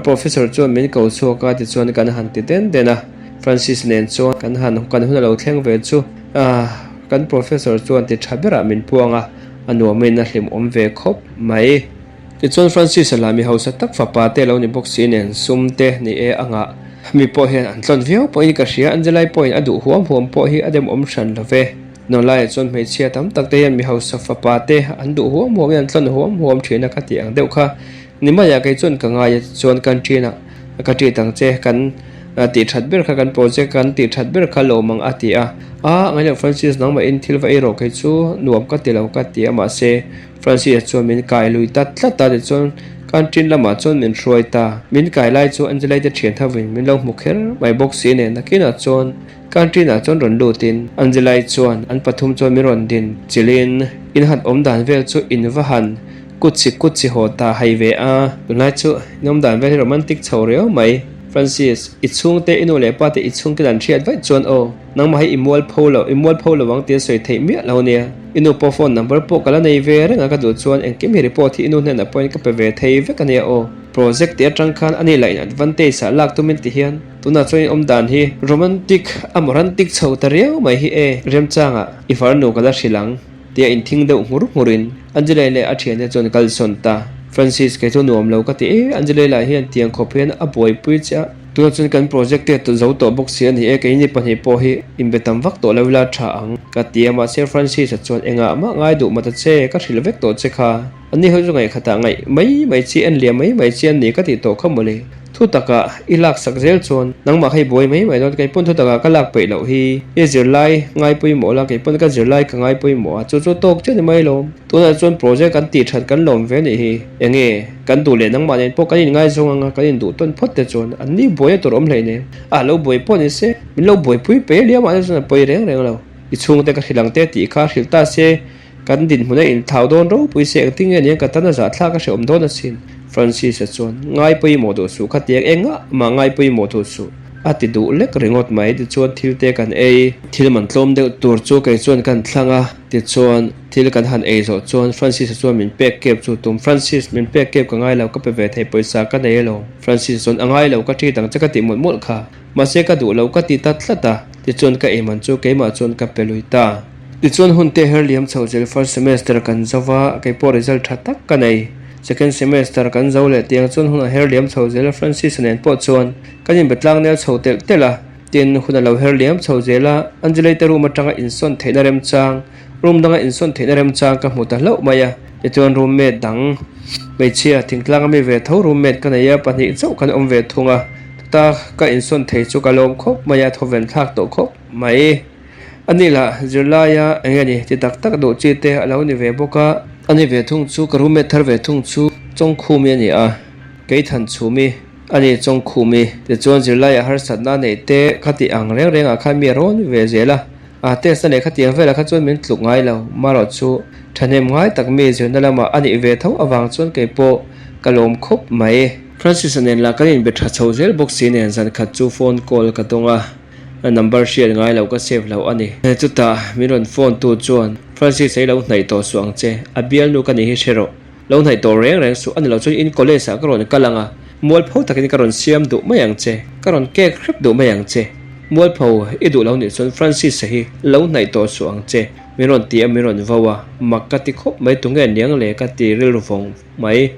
professor chuan min ko chhuak a, tichuan kan han ti den den a, Francis nen chuan kan han kan hun a lo thleng ve chu. Ah, kan professor chuan ti tha berah min puang a, a nuamin a hlimawm ve khawp mai. Tichuan Francis-a lah mi hausa tak fapa te lo ni bawk si nen sum te ni e a ngah. Mi pawh hian an tlawn viau pawhin ka hria, Angelai pawhin a duh huam huam pawh hi a demawm hran lo ve. Nawlaiah chuan hmeichhia tam tak te hian mi hausa fapa te an duh huam huamin an tlawn huam huam thin a ka tih ang deuh kha. Ni maiah kei chuan ka ngai a, tichuan canteen-ah ka treat ang che, kan tih that ber kha kan project kan tih that ber kha lawm ang a ti a. A, ngailo Francis nangmahin thil va ei rawh kei chu nuam ka ti lo ka ti a, mahse Francis-a chuan min kai lui ta tlat a, tichuan canteen lamah chuan min hruai ta. Min kai lai chu Angelai te thian thovin min lo hmu kher mai bawk si nen nakinah chuan canteen-ah chuan rawn lutin Angelai chuan an pathum chuan min rawn din chilhin in han awm dan vel chu in va han Kutchi kutchi haw ta hai ve a. Tunlai chu inawm dan vel hi romantic chho riau mai. Francis, i chhungte, i nu leh pa te i chhungte dan hriat vaih chuan aw, nangmah hi i mual pho lo, i mual pho lo ang tia sawi theih miah lo nia. I nu pawh phone number pawh ka la nei ve reng a, ka duh chuan engkim hi report hi i nu hnenah pawhin ka pe ve thei vek ania aw. Project tih atang khan ani lah in advantage ah lak tumin ti hian tunah chuan inawm dan hi romantic a morantic chho ta riau mai hi e. Remchangah i farnu ka la hrilh ang. Tia inthing deuh nghur nghurin Angelai leh a thiante chuan kal sawn ta. Francis kei chu nuam lo ka ti e, Angelai lah hian tiang khawp hian a buaipui che a. Tunah chuan kan project te a zo tawh bawk si a ni e, keini pahnih pawh hi inbe tam vak tawh lo ila tha ang ka ti a, mahse Francis-a chuan engah mah ngai duh mah ta che, ka hrilh vek tawh che kha. Ani ho chu ngaihkhatah ngaih mai mai chi en liam mai mai chi an ni ka tih tawh kha mawle. Thu takah i lak sak zel chuan nangmah kha i buai mai mai dawn, kei pawn thu takah ka lak peih loh hi i zirlai ngai pawimawh la, kei pawn ka zirlai ka ngai pawimawh a, chu chu tawk chiah ni mai lawm. Tunah chuan project kan tih that kan lawm ve nih hi, enge kan duh leh nangmah nen pawh kan inngaizawng anga kan induh tawn phawt te chuan an ni buai a tur awm hlei nen a lo buai pawh ni se min lo buaipui pe liam ah te chuan a pawi reng reng lo. I chhungte ka hrilh ang te tih kha hrilh ta se. Kan dinhmun a inthlau dawn ropui se engtin nge niang ka tan a zahthlak a hrehawm dawn asin. Francis-a chuan, Ngai pawimawh duh suh kha tiang engah mah ngai pawimawh duh suh, a ti duh lek ringawt mai. Tichuan thil te kan ei. Thil man tlawm deuh tur chu kei chuan kan thlang a, tichuan thil kan han ei zawh chuan Francis-a chuan min pek kep chu tum. Francis, min pek kep ka ngai lo, ka pe ve thei pawisa ka nei alawm. Francis-a chuan, A ngai lo, ka treat ang che ka tih mawlh mawlh kha. Mahse ka duh lo ka ti ta tlat a, tichuan ka ei man chu keimah chuan ka pe lui ta. Tichuan hun te her liam chho zel first semester kan zo va, kei pawh result tha tak ka nei. Second semester kan zo leh tiang chuan hun a her liam chho zel a, Francis-a nen pawh chuan kan inbe tlang nel chho telh telh a. Tin, hun a lo her liam chho zel a, Angelite room atanga insawn theihna remchang, room danga insawn theihna remchang ka hmu ta hlauh mai a. Tichuan roommate dang hmeichhia thingtlang ami ve tho roommate ka nei a, pahnih chauh kan awm ve thung a. Chuta ka insawn thei chu ka lawm khawp mai a, thawven thlak tawh khawp mai. A ni lah zirlaia eng nge ni ti tak tak duh chi te a lo ni ve bawk a. A ni ve thung chu ka roommate thar ve thung chu Chawngkhumi a ni a, kei Thanchhumi a ni Chawngkhumi. Tichuan zirlaia harsatna neih te kha tih ang reng rengah khan mi a rawn ve zel a. A test a leh khatiang velah kha chuan min tluk ngai lo. Marawh chu thahnem ngai tak mi zirna lamah a nih ve tho avang chuan kei pawh ka lawm khawp mai. Francis-a nen lah kan inbe tha chho zel bawk si nen zan khat chu phone call ka dawng a, a number hriat ngai lo ka save lo a ni. Chutah min rawn phone tu chuan, Francis-a i lo hnaih tawh suh ang che, a bialnu ka nih hi hre rawh. Lo hnaih tawh reng reng suh, a ni lo chuan in college ah ka rawn kal ang a, mualpho takin ka rawn siam duh mai ang che, ka rawn kek hrep duh mai ang che. Mualpho i duh lo nih chuan Francis-a hi lo hnaih tawh suh ang che, min rawn ti a, min rawn vo a, mak ka ti khawp mai tunge niang le ka ti rilru vawng mai.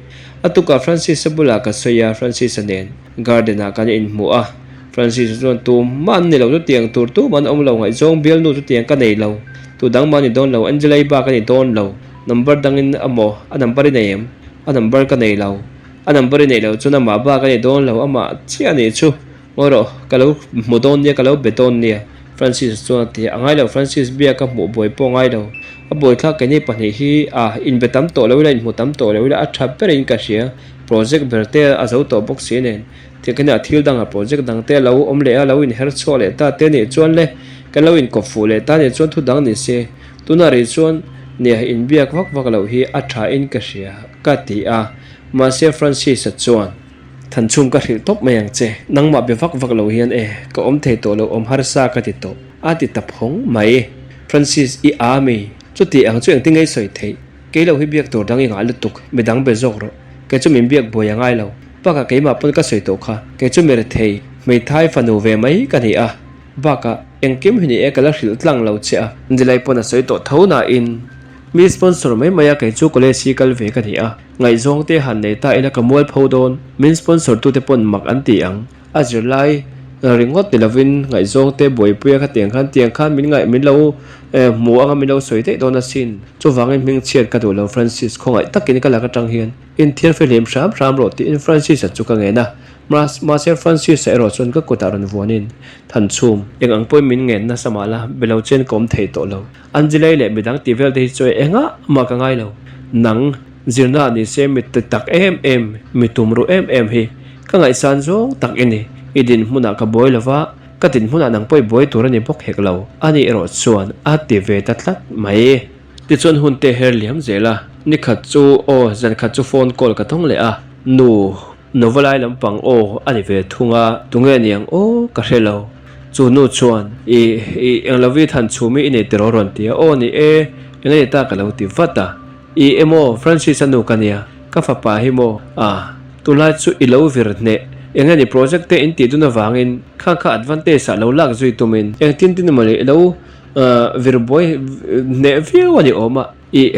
A tukah Francis-a bulah ka sawi a, Francis-a nen garden ah kan inhmu a, Francis-a chuan tumah an ni lo chutiang tur tumah an awm lo, ngaihzawng bialnu chutiang ka nei lo, tu dang mah a ni dawn lo, Angela-i bak a ni dawn lo. Number dangin a maw? A number i nei em? A number ka nei lo. A number i neih loh chuan amah bak a ni dawn lo, amah chiah a nih chu. Ngawi rawh, ka lo hmu dawn nia, ka lo be dawn nia, Francis chuan a ti a. A ngai lo, Francis bia ka hmuh buai pawh a ngai lo. A buaithlak keini pahnih hi a inbe tam tawh lo ila, inhmu tam tawh lo ila, a tha berin ka hria. Project ber te a zo tawh bawk si nen. Tikhinah thil danga project dang te a lo awm leh a, lo inher chhuak leh ta te nih chuan le, kan lo inkawp fuh leh ta nih chuan thu dang ni se. Tunah rih chuan nia inbiak vak vak loh hi a tha in ka hria ka ti a, mahse Francis-a chuan, Thanchhung ka hrilh tawp mai ang che, nangmah be vak vak lo hian e, ka awm thei tawh lo, awm harsa ka ti tawh, a ti ta phawng mai. Francis, i a mi? Chuti ang chu engtin nge i sawi theih? Kei lo hi biak tur dang i ngah lutuk, midang be zawk rawh. Kei chu min biak buai a ngai lo. Bakah keimah pawn ka sawi tawh kha, kei chu mi rethei, hmeithai fanu ve mai ka ni a. Bakah, engkim hi ni e ka la hrilh tlang lo che a. Nilai pawn a sawi tawh tho nain, mi sponsor mai mai a kei chu college hi kal ve ka ni a, ngaihzawng te han nei ta ila ka mual pho dawn, min sponsor tute pawn mak an ti ang. A zirlai ringawt ni lovin ngaihzawng te buaipui a khatiang khan tiang khan min ngaih min lo hmu anga min lo sawi daih dawn asin. Chuvangin hmingchhiat ka duh lo Francis, khawngaih takin ka lak atang hian inthiar fihlim hram hram rawh tiin Francis-a chu ka ngen a. Mahse Francis-a erawh chuan ka kutah rawn vuanin, Thanchhum, eng ang pawhin min ngen nasa mah la, be lo chen ka awm thei tawh lo. Angelai leh midang tih vel te hi chu engah mah ka ngai lo. Nang, zirna ah nise mi ti tak em em, mi tum ruh em em hi ka ngaihsan zawng tak i ni. I dinhmunah ka buai lo va, ka dinhmunah nang pawh i buai tur a ni bawk hek lo. Ani erawh chuan a ti ve ta tlat mai. Tichuan hun te her liam zel a, nikhat chu aw, zankhat chu phone call ka tawng leh a, Nu, Nova lai lampang aw a ni ve thung a, tunge niang aw ka hre lo. Chu nu chuan, I, i, englovi than chhumi i nei tiraw rawn ti a, aw ni e, eng a ni ta ka lo ti vat a. I emaw, Francis-a nu ka nia, ka fapa hi maw, ah, tunlai chu i lo vir hneh, eng a ni project te in tih dun avangin khang kha advantage ah lo lak zui tumin engtin tin emaw le i lo vir buai hneh viau a ni awm a. Ih,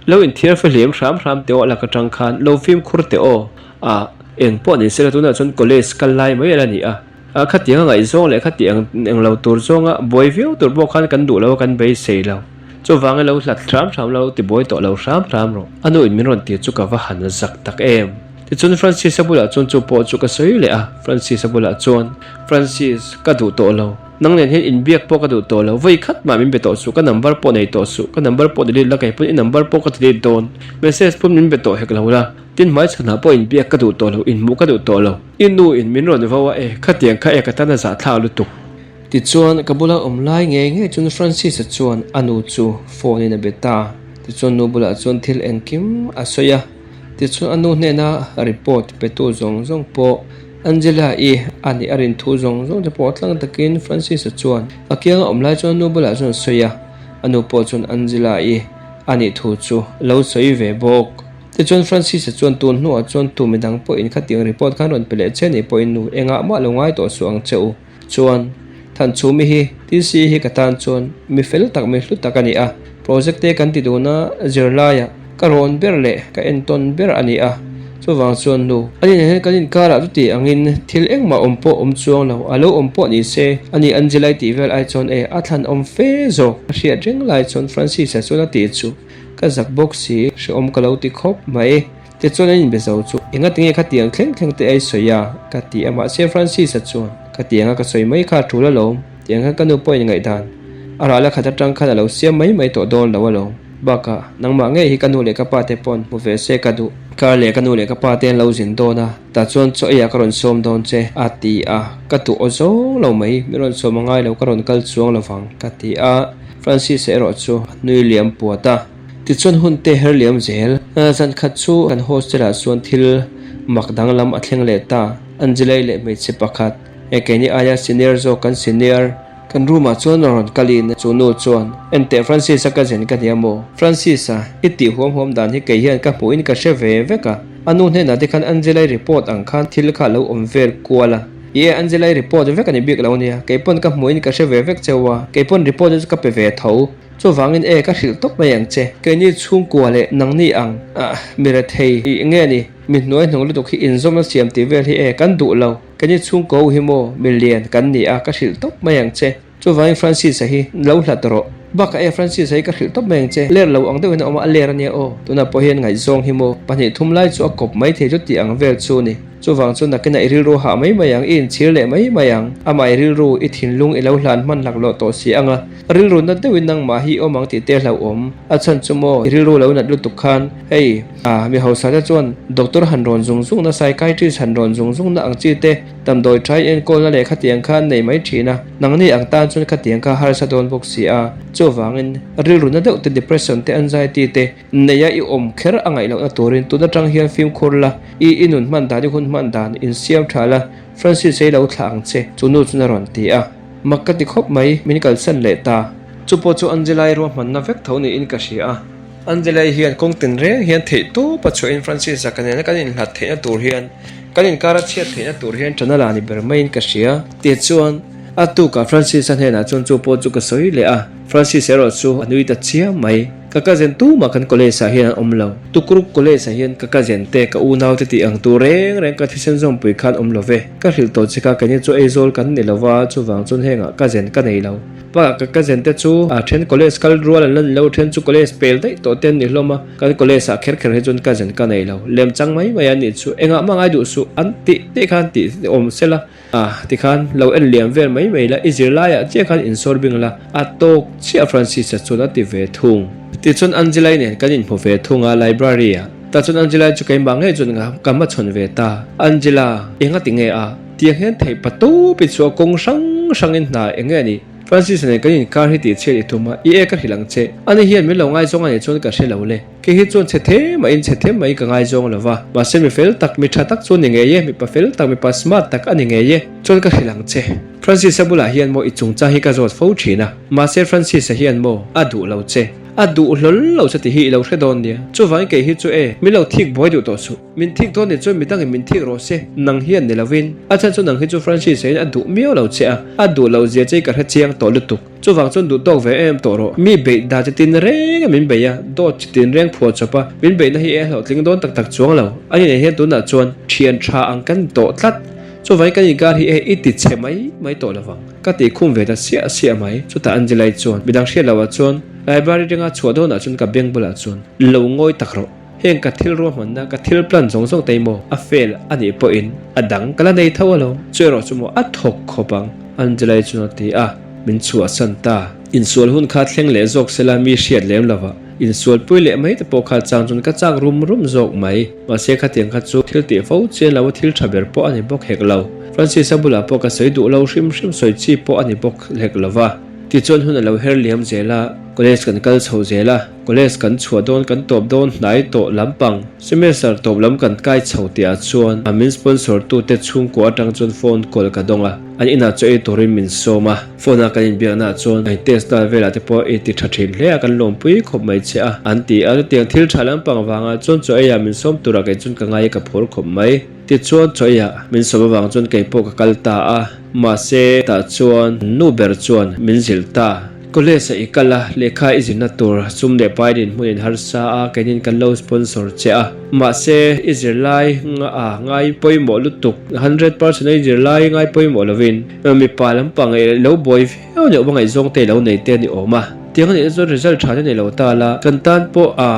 lo inthiar fahliam hram hram teh aw a lak atang khan lo fimkhur teh aw. Ah, eng pawh ni sela tunah chuan college kal lai mai ala ni a. Ah, khatiang a ngaihzawng leh khatiang eng lo tur zawnga buai viau tur pawh khan kan duh lo a kan beisei lo. Chuvangin lo hlat hram hram lo ti buai tawh lo hram hram rawh. A nu in min rawn tir chu ka va han zak tak em. Tichuan Francis-a bulah chuan chu pawh chu ka sawi leh a, Francis-a bulah chuan, Francis, ka duh tawh lo. Nang nen hian inbiak pawh ka duh tawh lo, vawi khat mah min be tawh suh, ka number pawh nei tawh suh, ka number pawh delete la kei pawn i number pawh ka delete dawn, message pawn min be tawh hek lo la, tin hmaichhanah pawh inbiak ka duh tawh lo, inhmuh ka duh tawh lo, i nu in min rawn vo a e, khatiang kha e ka tan a zahthlak lutuk. Tichuan ka bula awm lai ngei ngei chuan Francis-a chuan a nu chu phone in a be ta, tichuan nu bulah chuan thil engkim a sawi a, tichuan a nu hnena report petu zawng zawng pawh Angela-i a nih a rin thu zawng zawng te pawh tlang takin Francis-a chuan a kianga awm lai chuan nu bulah chuan a sawi a, a nu pawh chuan Angela-i a nih thu chu lo sawi ve bawk. Tichuan Francis-a chuan tun hnuah chuan tu midang pawhin khatiang report khan rawn pe leh che nih pawhin nu engah mah lo ngai tawh suh ang che u. Chuan Thanchhumi hi TC hi ka tan chuan mi fel tak mi hlu tak a ni a, project te kan ti dun a, zirlaiah ka rawn ber leh ka entawn ber a ni a, chuvang chuan nu ani nen hian kan inkarah chuti angin thil engmah awm pawh awm chuang lo, a lo awm pawh ni se ani Angelai tih vel ai chuan e a thlan awm fe zawk a hriat reng lai chuan Francis-a chuan a ti chu. Ka zak bawk si, hrehawm ka lo ti khawp mai. Tichuan an inbe zo chu, Engatinge khatiang thleng thleng te ai sawi a? ka ti a, mahse Francis-a chuan, Khatianga ka sawi mai kha a tul alawm, tiang khan ka nu pawhin ngaihdan a rah la khat atang khan a lo siam mai mai tawh dawn lo alawm. Bakah, nangmah ngei hi ka nu leh ka pa te paw'n hmu ve se ka duh. Kar leh ka nu leh ka pa te an lo zin dawn a, tah chuan chaw eiah ka rawn sawm dawn che, a ti a. Ka duh aw zawng lo mai, mi rawn sawm a ngai lo, ka rawn kal chuang lo vang, ka ti a. Francis-a erawh chu a nui liam puat a. Tichuan hun te her liam zel. Zan khat chu kan hostel-ah chuan thil mak danglam a thleng leh ta. Angelai leh hmeichhe pakhat, he keini aia senior zawk kan senior, Kan room ah chuan a rawn kalin chu nu chuan, Enteh Francis-a ka zen ka nia maw? Francis-a, i tih huam huam dan hi kei hian ka hmuhin ka hre ve vek a. A nu hnenah te khan Angela-i report ang khan thil kha a lo awm vel kual a. I e, Angela-i report vek a ni bik lo nia, kei pawn ka hmuhin ka hre ve vek cheu a, kei pawn report chu ka pe ve tho. Chuvangin e, ka hrilh tawp mai ang che. Keini chhungkua leh nangni ang, ah, mi rethei i nge ni? Mi hnuai hnung lutuk hi inzawmna siam tih vel hi e, kan duh lo. Keini chhungkaw ho hi maw mi lian kan ni a, ka hrilh tawp mai ang che. Chuvangin Francis-a hi lo hlat rawh. Bakah e, Francis-a hi ka hrilh tawp mai ang che. Ler lo ang deuhin a awm a, a ler a nia aw. Tunah pawh hian ngaihzawng hi maw pahnih thum lai chu a kawp mai thei chu tih ang vel chu ni. Chuvang chu nakinah i rilru hah mai mai ang, i inchhir leh mai mai ang. Amah i rilru, i thinlung i lo hlan hman hlak loh tawh si ang a. Rilru nat deuhin nangmah hi i awm ang tih te hlauhawm. A chhan chu maw, i rilru lo nat lutuk khan, hei, ah, mi hausa te chuan doctor han rawn zung zung na, psychiatrist han rawn zung zung na ang chi te, damdawi tha i enkawlna leh khatiang kha an nei mai thin a, nangni ang tan chuan khatiang kha harsa dawn bawk si a. Chuvangin, rilru na deuh te, depression te, anxiety te neia i awm kher a ngaih lohna turin tun atang hian fimkhur la, i i nun hman dan, i hun hman dan insiam tha la, Francis ei lo thlah ang che, chu nu chuan a rawn ti a. Mak ka ti khawp mai, min kalsan leh ta. Chu pawh chu Angelai ruahmanna vek tho niin ka hria a. Angelai hian kawng tinreng hian theih tawp a chhuahin Francis-a ka nena kan inhlat theihna tur hian, kan inkar a chhiat theihna tur hian ṭan a la ni ber maiin ka hria. Tichuan, a tukah Francis-a hnenah chuan chu pawh chu ka sawi leh a. Francis erawh chu a nui ta chiam mai. Ka cousin tumah kan college ah hian an awm lo. Tukuruk college ah hian ka cousin te, ka unau te tih ang tur reng reng ka thisen zawmpui khan awm lo ve. Ka hrilh tawh che kha keini chu Aizawl kan ni lo va, chuvang chuan hengah cousin ka nei lo. Bakah ka cousin te chu a then college kal rual an la ni lo, then chu college pel daih tawh te an ni hlawm a, kan college ah kher kher hi chuan cousin ka nei lo. Lemchang mai mai an nih chu engah mah ngai duh suh an tih tih khan tih awm sela. A, tikhan lo en liam vel mai mai la, i zirlaiah chiah khan insawr bing la, a tawk chiah Francis-a chuan a ti ve thung. Tichuan Angela-i nen kan inhmu ve thung a library-ah. Tah chuan Angela-i chu keimah ngei chuan ka hmachhawn ve ta. Angela, enga ti nge a? Tiang hian theih pa tawp i chhuah kawng hrang hrangin hna eng nge a nih? Francis-a nen kan inkar hi tihchhiat i tum a, i e ka hrilh ang che. Ani hian min lo ngaizawng a nih chuan ka hre lo le. Kei hi chuan chhe them maiin chhe them mai ka ngaizawng lo va, mahse mi fel tak, mi tha tak chu a ni ngei e, mipa fel tak, mipa smart tak a ni ngei e. Chuan ka hrilh ang che, Francis-a bulah hian maw i chungchang hi ka zawt fo thin a, mahse Francis-a hian maw a duh lo che, a duh hlawl lo che tih hi i lo hre dawn nia. Chuvangin kei hi chu e, min lo thik buai duh tawh suh. Min thik dawn nih chuan midangin min thik rawh se, nang hian ni lovin. A chhan chu nang hi chu Francis-a hian a duh miau lo che a, a duh loh zia che i ka hre chiang tawh lutuk. Chuvang chuan duh tawk ve em tawh rawh. Mi beih dan chi tin reng a min beih a, dawt chi tin reng phuah chawp a, min beihna hi e hlawhtling dawn tak tak chuang lo. A ni nen hian tunah chuan thian tha ang kan ni tawh tlat. Chuvangin kan inkar hi e i ti chhe mai mai tawh lovang. Ka tih khum ve ta siah siah mai. Chutah Angelai chuan midang hriat loh ah chuan library ringa chhuah dawnah chuan ka beng bulah chuan lo ngawi tak rawh. Heng ka thil ruahmanna, ka thil plan zawng zawng te maw a fail a nih pawhin a dang ka la nei tho alawm. Chu erawh chu maw a thawk khawp ang, Angelai chuan a ti a, min chhuahsan ta. Insual hun kha thleng leh zawk sela mi hriat lem lova, insualpui leh mai te pawh kha chang chuan ka chak rum rum zawk mai. Mahse khatiang kha chu thil tih fo chian lo a thil tha ber pawh a ni bawk hek lo. Francis-a bulah pawh ka sawi duh lo hrim hrim sawi chi pawh a ni bawk hek lova. Tichuan hun a lo her liam zel a, college kan kal chho zel a. College kan chhuah dawn kan tawp dawn hnai tawh lampang semester tawp lam kan kai chho tih ah chuan a min sponsor tu te chhungkua atang chuan phone call ka dawng a, an inah chaw ei turin min sawm a, phone a kan inbiakna ah chuan a test dan velah te pawh ei ti tha thin hle a kan lawmpui khawp mai che a an ti a, chutiang thil tha lampang vangah chuan chaw ei ah min sawm turah kei chuan ka ngai a ka phur khawp mai. Tichuan chaw ei ah min sawm avang chuan kei pawh ka kal ta a, mahse tah chuan nu ber chuan min zilh ta. College-a i kal a, lehkha i zirna tur sum leh pai din hmunin harsa a, keinin kan lo sponsor che a. Mahse, i zirlai a ngai pawimawh lutuk, 100% a i zirlai ngai pawimawh lovin mipa lampang i lo buai viau neuh va ngaihzawng te i lo nei te a ni awm a. Tiang a nih chuan result tha te nei lo ta la, kan tan pawh a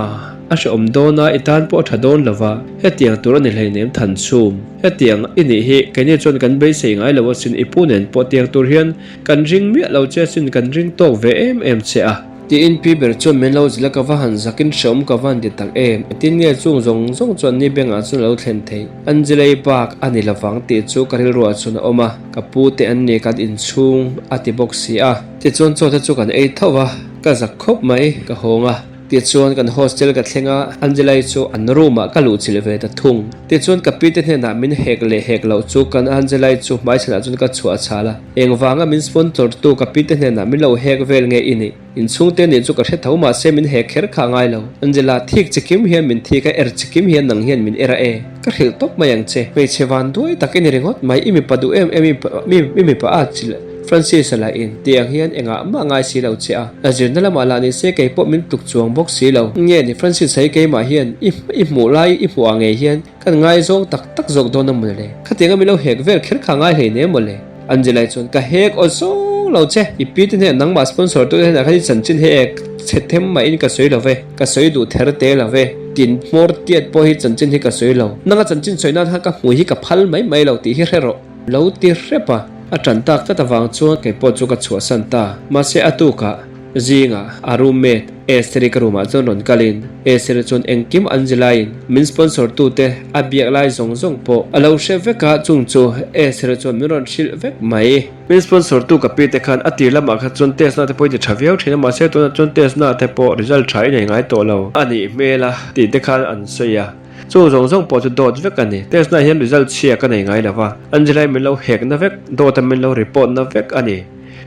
a hrehawm dawn a, i tan pawh a tha dawn lo va, hetiang tur a ni hleinem Thanchhum. Hetiang i nih hi keini chuan kan beisei ngai lo asin, i pu nen pawh tiang tur hian kan ring miah lo che asin, kan ring tawk ve em em che a. Tiin pi ber chuan min lo zilh a, ka va han zakin hrehawm ka va han ti tak em? Engtin nge chung zawng zawng chuan ni bengah chuan a lo thlen theih? Angelei bak a ni lovang tih chu ka rilruah chuan a awm a, ka pu te an ni kan inchhung a ti bawk si a. Tichuan chaw te chu kan ei tho va, ka zak khawp mai, ka hawng a. Tichuan kan hostel ka thleng a, Angelai chu an room ah ka luhchilh ve ta thung. Tichuan ka pi te hnenah min hek leh hek loh chu kan Angelai chu hmaichhanah chuan ka chhuah chhal a. Engvanga min sponsor tu ka pi te hnenah min lo hek vel nge i nih? Inchhungte nih chu ka hre tho mahse min hek kher kha ngai lo. Angela, thik chikim hian min thik a, er chikim hian nang hian min er a e. Ka hrilh tawp mai ang che. Hmeichhe van duai tak i ni ringawt mai, i mipa duh em em i mipa a chilh Francis-a lah in tih ang hian engah mah ngai si lo che a. A zirna lamah lah ni se kei pawh min tluk chuang bawk si lo. Nge ni Francis-a hi keimah hian i i hmuh lai i hmuh ang ngei hian kan ngaizawng tak tak zawk dawn a maw le? Khatianga min lo hek vel kher kha ngai hleinem maw le? Angela-i chuan, Ka hek aw zawng lo che, i pi te hnenah nangmah sponsor tu te hnenah khan i chanchin hi ek chhe them mahin ka sawi lo ve, ka sawi duh ther te lo ve, tin hmawr tiat pawh hi chanchin hi ka sawi lo, nanga chanchin sawi nan khan ka hmui hi ka phal mai mai lo tih hi hre rawh, lo ti hrep a. A ṭan tak tlat avang chuan kei pawh chu ka chhuahsan ta, mahse a tukah zingah a roommate Esther-i ka room ah chuan rawn kalin Esther-i chuan engkim Angela-in min sponsor tute a biak lai zawng zawng pawh a lo hre vek a, chung chu Esther-i chuan min rawn hrilh vek mai. Min sponsor tu ka pi te khan a tir lamah kha chuan test na te pawh i ti tha viau thin a, mahse tunah chuan test na te pawh result tha i nei ngai tawh lo a nih hmel a tih te khan an sawi a, chung zawng zawng pawh chu dawt vek a ni. Test na hian result chhia ka nei ngai lo va, Angela-i min lo hek na vek, dawt a min lo report na vek a ni.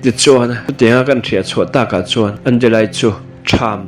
Tichuan, chutianga kan hriat chhuah takah chuan Angelai chu ṭham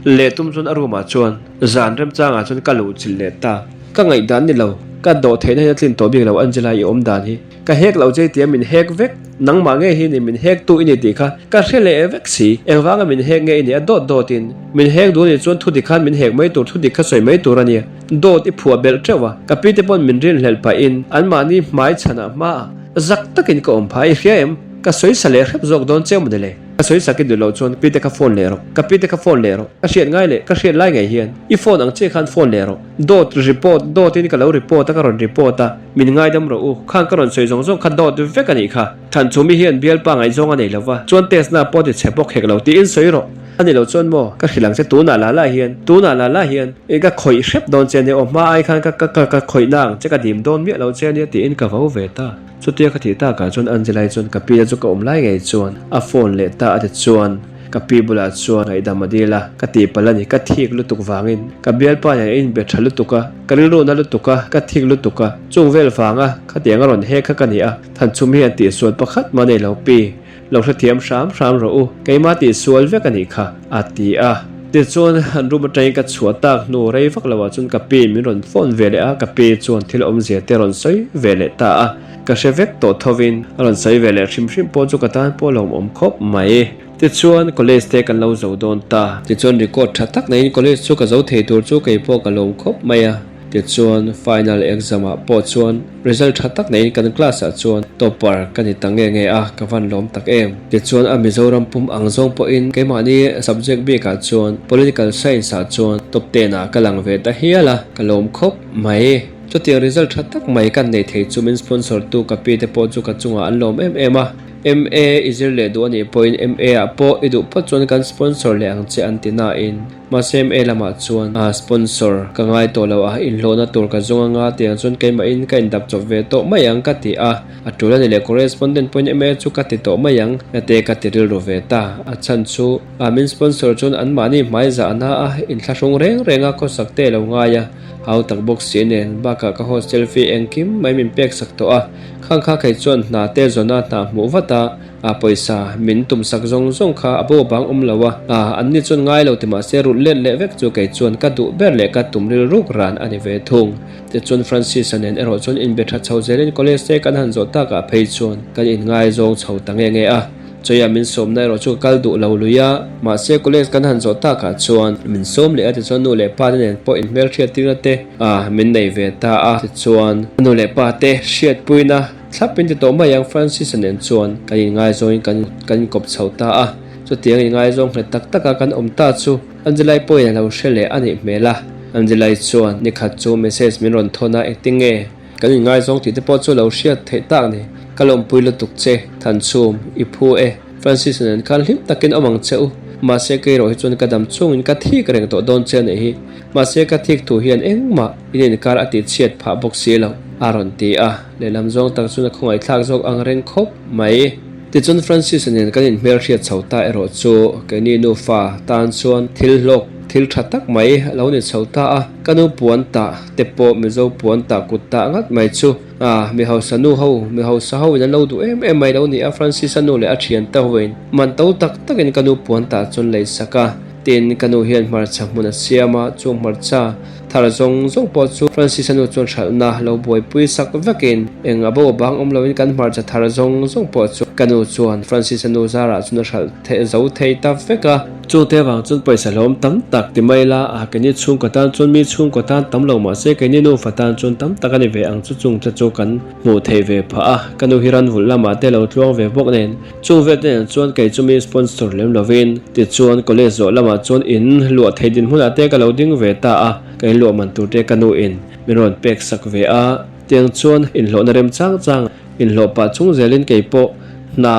leh tum chuan a room ah chuan zan remchangah chuan ka luh chilh leh ta. Ka ngaihdan ni lo, ka dawh theihna hian a tlin tawh bik lo Angelai i awm dan hi. Ka hek lo che tia min hek vek, nangmah nge hi ni min hek tu i ni tih kha ka hre leh vek si. Engvanga min hek nge i nih a dawt dawt in min hek duh a nih chuan thudik khan min hek mai tur thudik kha sawi mai tur a nia. Dawt i phuah belh teuh a, ka pi te pawn min rinhlelh pahin anmahni hmai chhanah hmaah Zak takin ka awm phah i hria em? Ka sawi sa leh hrep zawk dawn che maw le? Ka sawi sak i duh loh chuan pi te kha phone leh rawh, ka pi te kha phone leh rawh, ka hriat ngai leh ka hriat lai ngei hian i phone ang che khan phone leh rawh. Dawt report, dawt in ka lo report a ka rawn report a, min ngaidam rawh u, khang ka rawn sawi zawng zawng kha dawt vek a nih kha. Thanchhumi hian bialpa ngaihzawng a nei lo va, chuan test na pawh ti chhe bawk hek lo tiin sawi rawh. A ni lo chuan maw, ka hrilh ang che tunah la la hian, tunah la la hian i ka khawih hrep dawn che ania aw, hma ai khan ka ka ka ka khawih na ang che ka dim dawn miah lo che ania tiin ka vo ve ta. Chutia ka tih takah chuan Angela-i chuan ka pi chu ka awm lai ngei chuan a phone leh ta a ti chuan ka pi bulah chuan ngaihdam a dil a, ka tihpalh a ni, ka thik lutuk vangin ka bialpa nen a inbe tha lutuk a, ka rilru na lutuk a, ka thik lutuk a, chung vel vanga khatiang a rawn hek kha ka ni a, Thanchhum hian tihsual pakhat mah nei lo pi. Lo hrethiam hram hram rawh u, keimah tih sual vek a nih kha, a ti a. Tichuan, an room atangin ka chhuah tak hnu rei vak loah chuan ka pi min rawn phone ve leh a, ka pi chuan thil awmzia te rawn sawi ve leh ta a. Ka hre vek tawh thovin a rawn sawi ve leh hrim hrim pawh chu ka tan pawh lawmawm khawp mai. Tichuan, college te kan lo zo dawn ta. Tichuan, record tha tak neiin college chu ka zo thei tur chu kei pawh ka lawm khawp mai a. Tichuan, final exam ah pawh chuan result tha tak neiin kan class ah chuan topper ka ni ta nge nge a, ka van lawm tak em. Tichuan, a Mizoram pum ang zawng pawhin keimahni subject bik ah chuan Political Science ah chuan top ten ah ka lang ve ta hial a, ka lawm khawp mai. Chutiang result tha tak mai kan nei thei chu min sponsor tu ka pi te pawh chu ka chungah an lawm em em a. MA i zir leh duh a nih pawhin MA ah pawh i duh phawt chuan kan sponsor leh ang che an ti nain. Mahse MA lamah chuan a sponsor ka ngai tawh lo a, inhlawhna tur ka zawng anga tiang chuan keimahin ka indap chawp ve tawh mai ang ka ti a, a tul a ni leh correspondent pawhin MA chu ka ti tawh mai ang ate ka ti rilru ve ta. A chhan chu a min sponsor chuan anmahni hmai zah a na a, inthlahrung reng reng a khawsak te lo ngai a, hau tak bawk si nen bakah ka hostel fee engkim mai min pek sak tawh a, khang kha kei chuan hna te zawna hna hmuh vat a, A pawisa min tum sak zawng zawng kha a bo bang awm lo a, a anni chuan ngai lo ti mahse rulh let leh vek chu kei chuan ka duh ber leh ka tum rilruk ran a ni ve thung. Tichuan Francis-a nen erawh chuan inbe tha chho zelin college te kan han zawh takah phei chuan kan inngaizawng chho ta nge nge a. Chawia min sawmna erawh chu ka kal duh lo lui a, mahse college kan han zawh takah chuan min sawm leh a tichuan nu leh pa te nen pawh inhmelhriat tirna te a min nei ve ta a. Tichuan nu leh pa te hriatpuina Thlap in ti tawh mai ang Francis-a nen chuan kan inngaizawngin kan kan inkawp chho ta a. Chutiang inngaizawng nghet tak taka kan awm ta chu Angelai pawhin a lo hre leh a nih hmel a. Angelai chuan nikhat chu message min rawn thawn a, engtin nge kan inngaizawng tih te pawh chu lo hriat theih tak ni. Ka lawmpui lutuk che, Thanchhum, i phu e. Francis nen khan hlim takin awm ang che u. Mahse kei erawh hi chuan ka dam chungin ka thik reng tawh dawn che a nih hi. Mahse ka thik thu hian engmah in inkar a tihchhiat phah bawk si lo, a rawn ti a. Lehlam zawng tak chuan a khawngaihthlak zawk ang reng khawp mai. Tichuan Francis-a nen kan inhmelhriat chho ta erawh chu keini nufa tan chuan thil hlawk, thil tha tak mai a lo ni chho ta a. Ka nu puan tah te pawh Mizo puan tah kut tah ngat mai chu a mi hausa nu ho, mi hausa ho in an lo duh em em mai lo ni a. Francis-a nu leh a thiante hoin man to tak takin ka nu puan tah chuan lei sak a. Tin, ka nu hian hmarcha hmun a siam a, chung hmarcha thar zawng zawng pawh chu Francis-a nu chuan hralhna lo buaipui sak vekin eng a bo a bang awm loin kan hmarcha thar zawng zawng pawh chu ka nu chuan Francis-a nu zarah chuan a hralh theih zo thei ta vek a. Chungte avang chuan pawisa hlawm tam tak ti mai la, a keini chhungkaw tan chuan mi chhungkaw tan tam lo mahse keini nufa tan chuan tam tak a ni ve ang chu chungte chu kan hmuh theih ve phah a, ka nu hi ranvulh lamah te lo tluang ve bawk nen. Chung vel te nen chuan kei chu mi sponsor lem lovin, tichuan college zawh lamah chuan in luah thei dinhmunah te ka lo ding ve ta a, ka in luah man tur te ka nu in min rawn pek sak ve a, tiang chuan inhlawhna rem chang chang inhlawh pah chung zelin kei pawh hna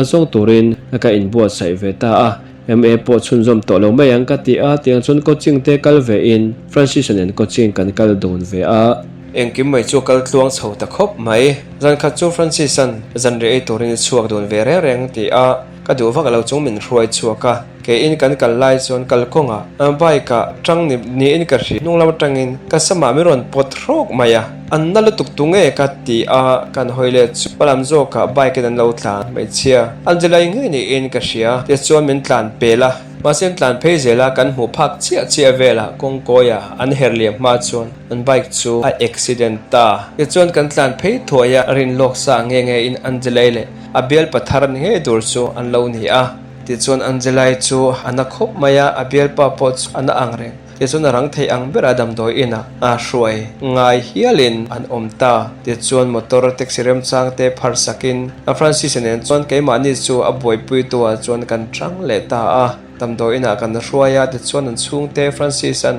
zawng turin ka inbuatsaih ve ta a, MA pawh chhunzawm tawh lo mai ang ka ti a, tiang chuan coaching te kal ve in Francis-a nen coaching kan kal dun ve a. Engkim mai chu kal tluang chho ta khawp mai. Zan khat chu Francis-a'n zanriah ei turin i chhuak dun ve reng reng ti a, ka duh vak lo chung min hruai chhuak a. Keiin kan kal lai chuan kalkawngah bike-ah tang ni niin ka hria. Hnung lam atangin ka samah min rawn pawt hrawk mai a, an na lutuk tu nge ka ti a, kan hawi let chu hma lam zawkah bike-in an lo tlan hmeichhia. Angela-i ngei niin ka hria, tichuan min tlan pel a. Mahse an tlan phei zel a, kan hmuh phak chiah chiah velah kawngkawia an her liam hma chuan an bike chu a accident ta. Tichuan kan tlan phei thuai a, rin lawk sa nge nge in Angela-i leh a bialpa thar ni ngei tur chu an lo ni a. Tichuan Angelai chu a na khawp mai a, a bialpa pawh chu a na ang reng. Tichuan a rang thei ang bera damdawi inah a hruai ngai hialin an awm ta. Tichuan motor taxi remchang te phar sakin Francis-a nen chuan keimahni chu a buaipuitu ah chuan kan tang leh ta a. Damdawi inah kan hruai a, tichuan an chhungte Francis-a'n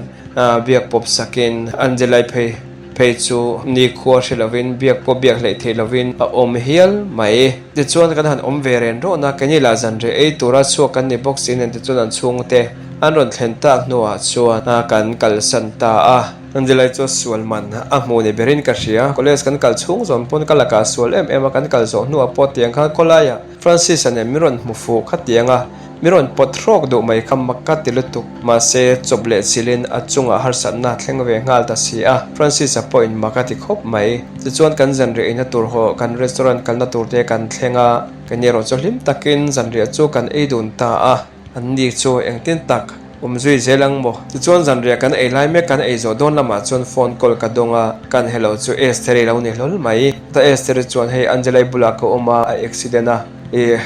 biak pawp sakin Angelai phei phei chu nikhua hre lovin biak pawh biak hleih theih lovin a awm hial mai. Tichuan kan han awm ve ren rawhna keini lah zanriah ei tura chhuak kan ni bawk si nen tichuan an chhungte an rawn thlen tak hnuah chuan kan kalsan ta a. Angelai chu sual man a hmu ni berin ka hria. College kan kal chhung zawn pawn ka lakah sual em em a, kan kal zawh hnuah pawh tiang khan khawlaiah Francis-a nen min rawn hmu fuh khatiang a. Mi rawn pawt hrawk duh mai kha mak ka ti lutuk. Mahse, chawp leh chilin a chungah harsatna a thleng ve nghal ta si a, Francis-a pawhin mak a ti khawp mai. Tichuan kan zanriah eina tur haw kan restaurant kalna tur te kan thleng a, keini erawh chu hlim takin zanriah chu kan ei dun ta a, an ni chu engtin tak awm zui zel ang maw? Tichuan zanriah kan ei lai mek kan ei zawh dawn lamah chuan phone call ka dawng a, kan hello chu Esther-i lo ni hlawl mai. Chutah Esther-i chuan hei Angela-i bulah ka awm a, a accident a, ih.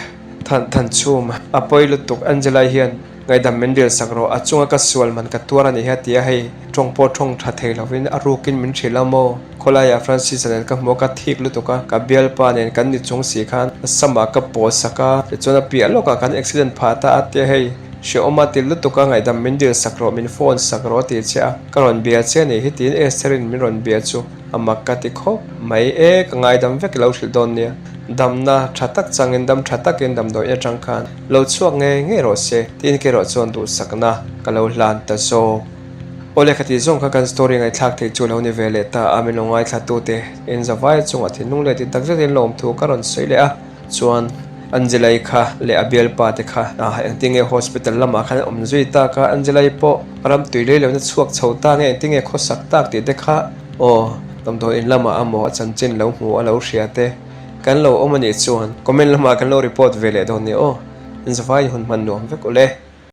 Than than chhum a pawi lutuk Angela-i hian ngaihdam min ril sak rawh, a chunga ka sual man ka tuar a ni hi a ti a, hei tawng pawh tawng tha thei lovin a rukin min hrilh a maw? Khawlaiah Francis-a nen ka hmu a, ka thik lutuk a, ka bialpa nen kan ni chung si khan samah ka pawl sak a, tichuan a piah lawkah kan accident phah ta a ti a, hei hrehawm a ti lutuk a, ngaihdam min dil sak rawh, min phone sak rawh a ti che a, ka rawn bia che a ni hi tiin Esther-in min rawn bia chu. A mak ka ti khawp mai e, ka ngaidam vek lo hrilh dawn nia. Damna tha tak changin dam tha takin damdawi atang khan lo chhuak ngei ngei rawh se tiin kei erawh chuan duhsakna ka lo hlan ta zawk. Awle khati zawng kha kan story ngaihthlak theih chu lo ni ve leh ta a, min lo ngaithla tute in zavai chungah thinlung leh ti takzetin lawmthu ka rawn sawi leh a. Chuan Angela-i kha leh a bialpa te kha engtin nge hospital lamah khan an awm zui tak a, Angela-i pawh ram tui lei lohna chhuak chho ta nge engtin nge khawsak tak tih te kha aw damdawi in lamah amaw a chanchin lo hmu a lo hria te kan lo awm a nih chuan comment lamah kan lo report ve leh dawn nia aw, inzavaiin hun hman nuam vek ule.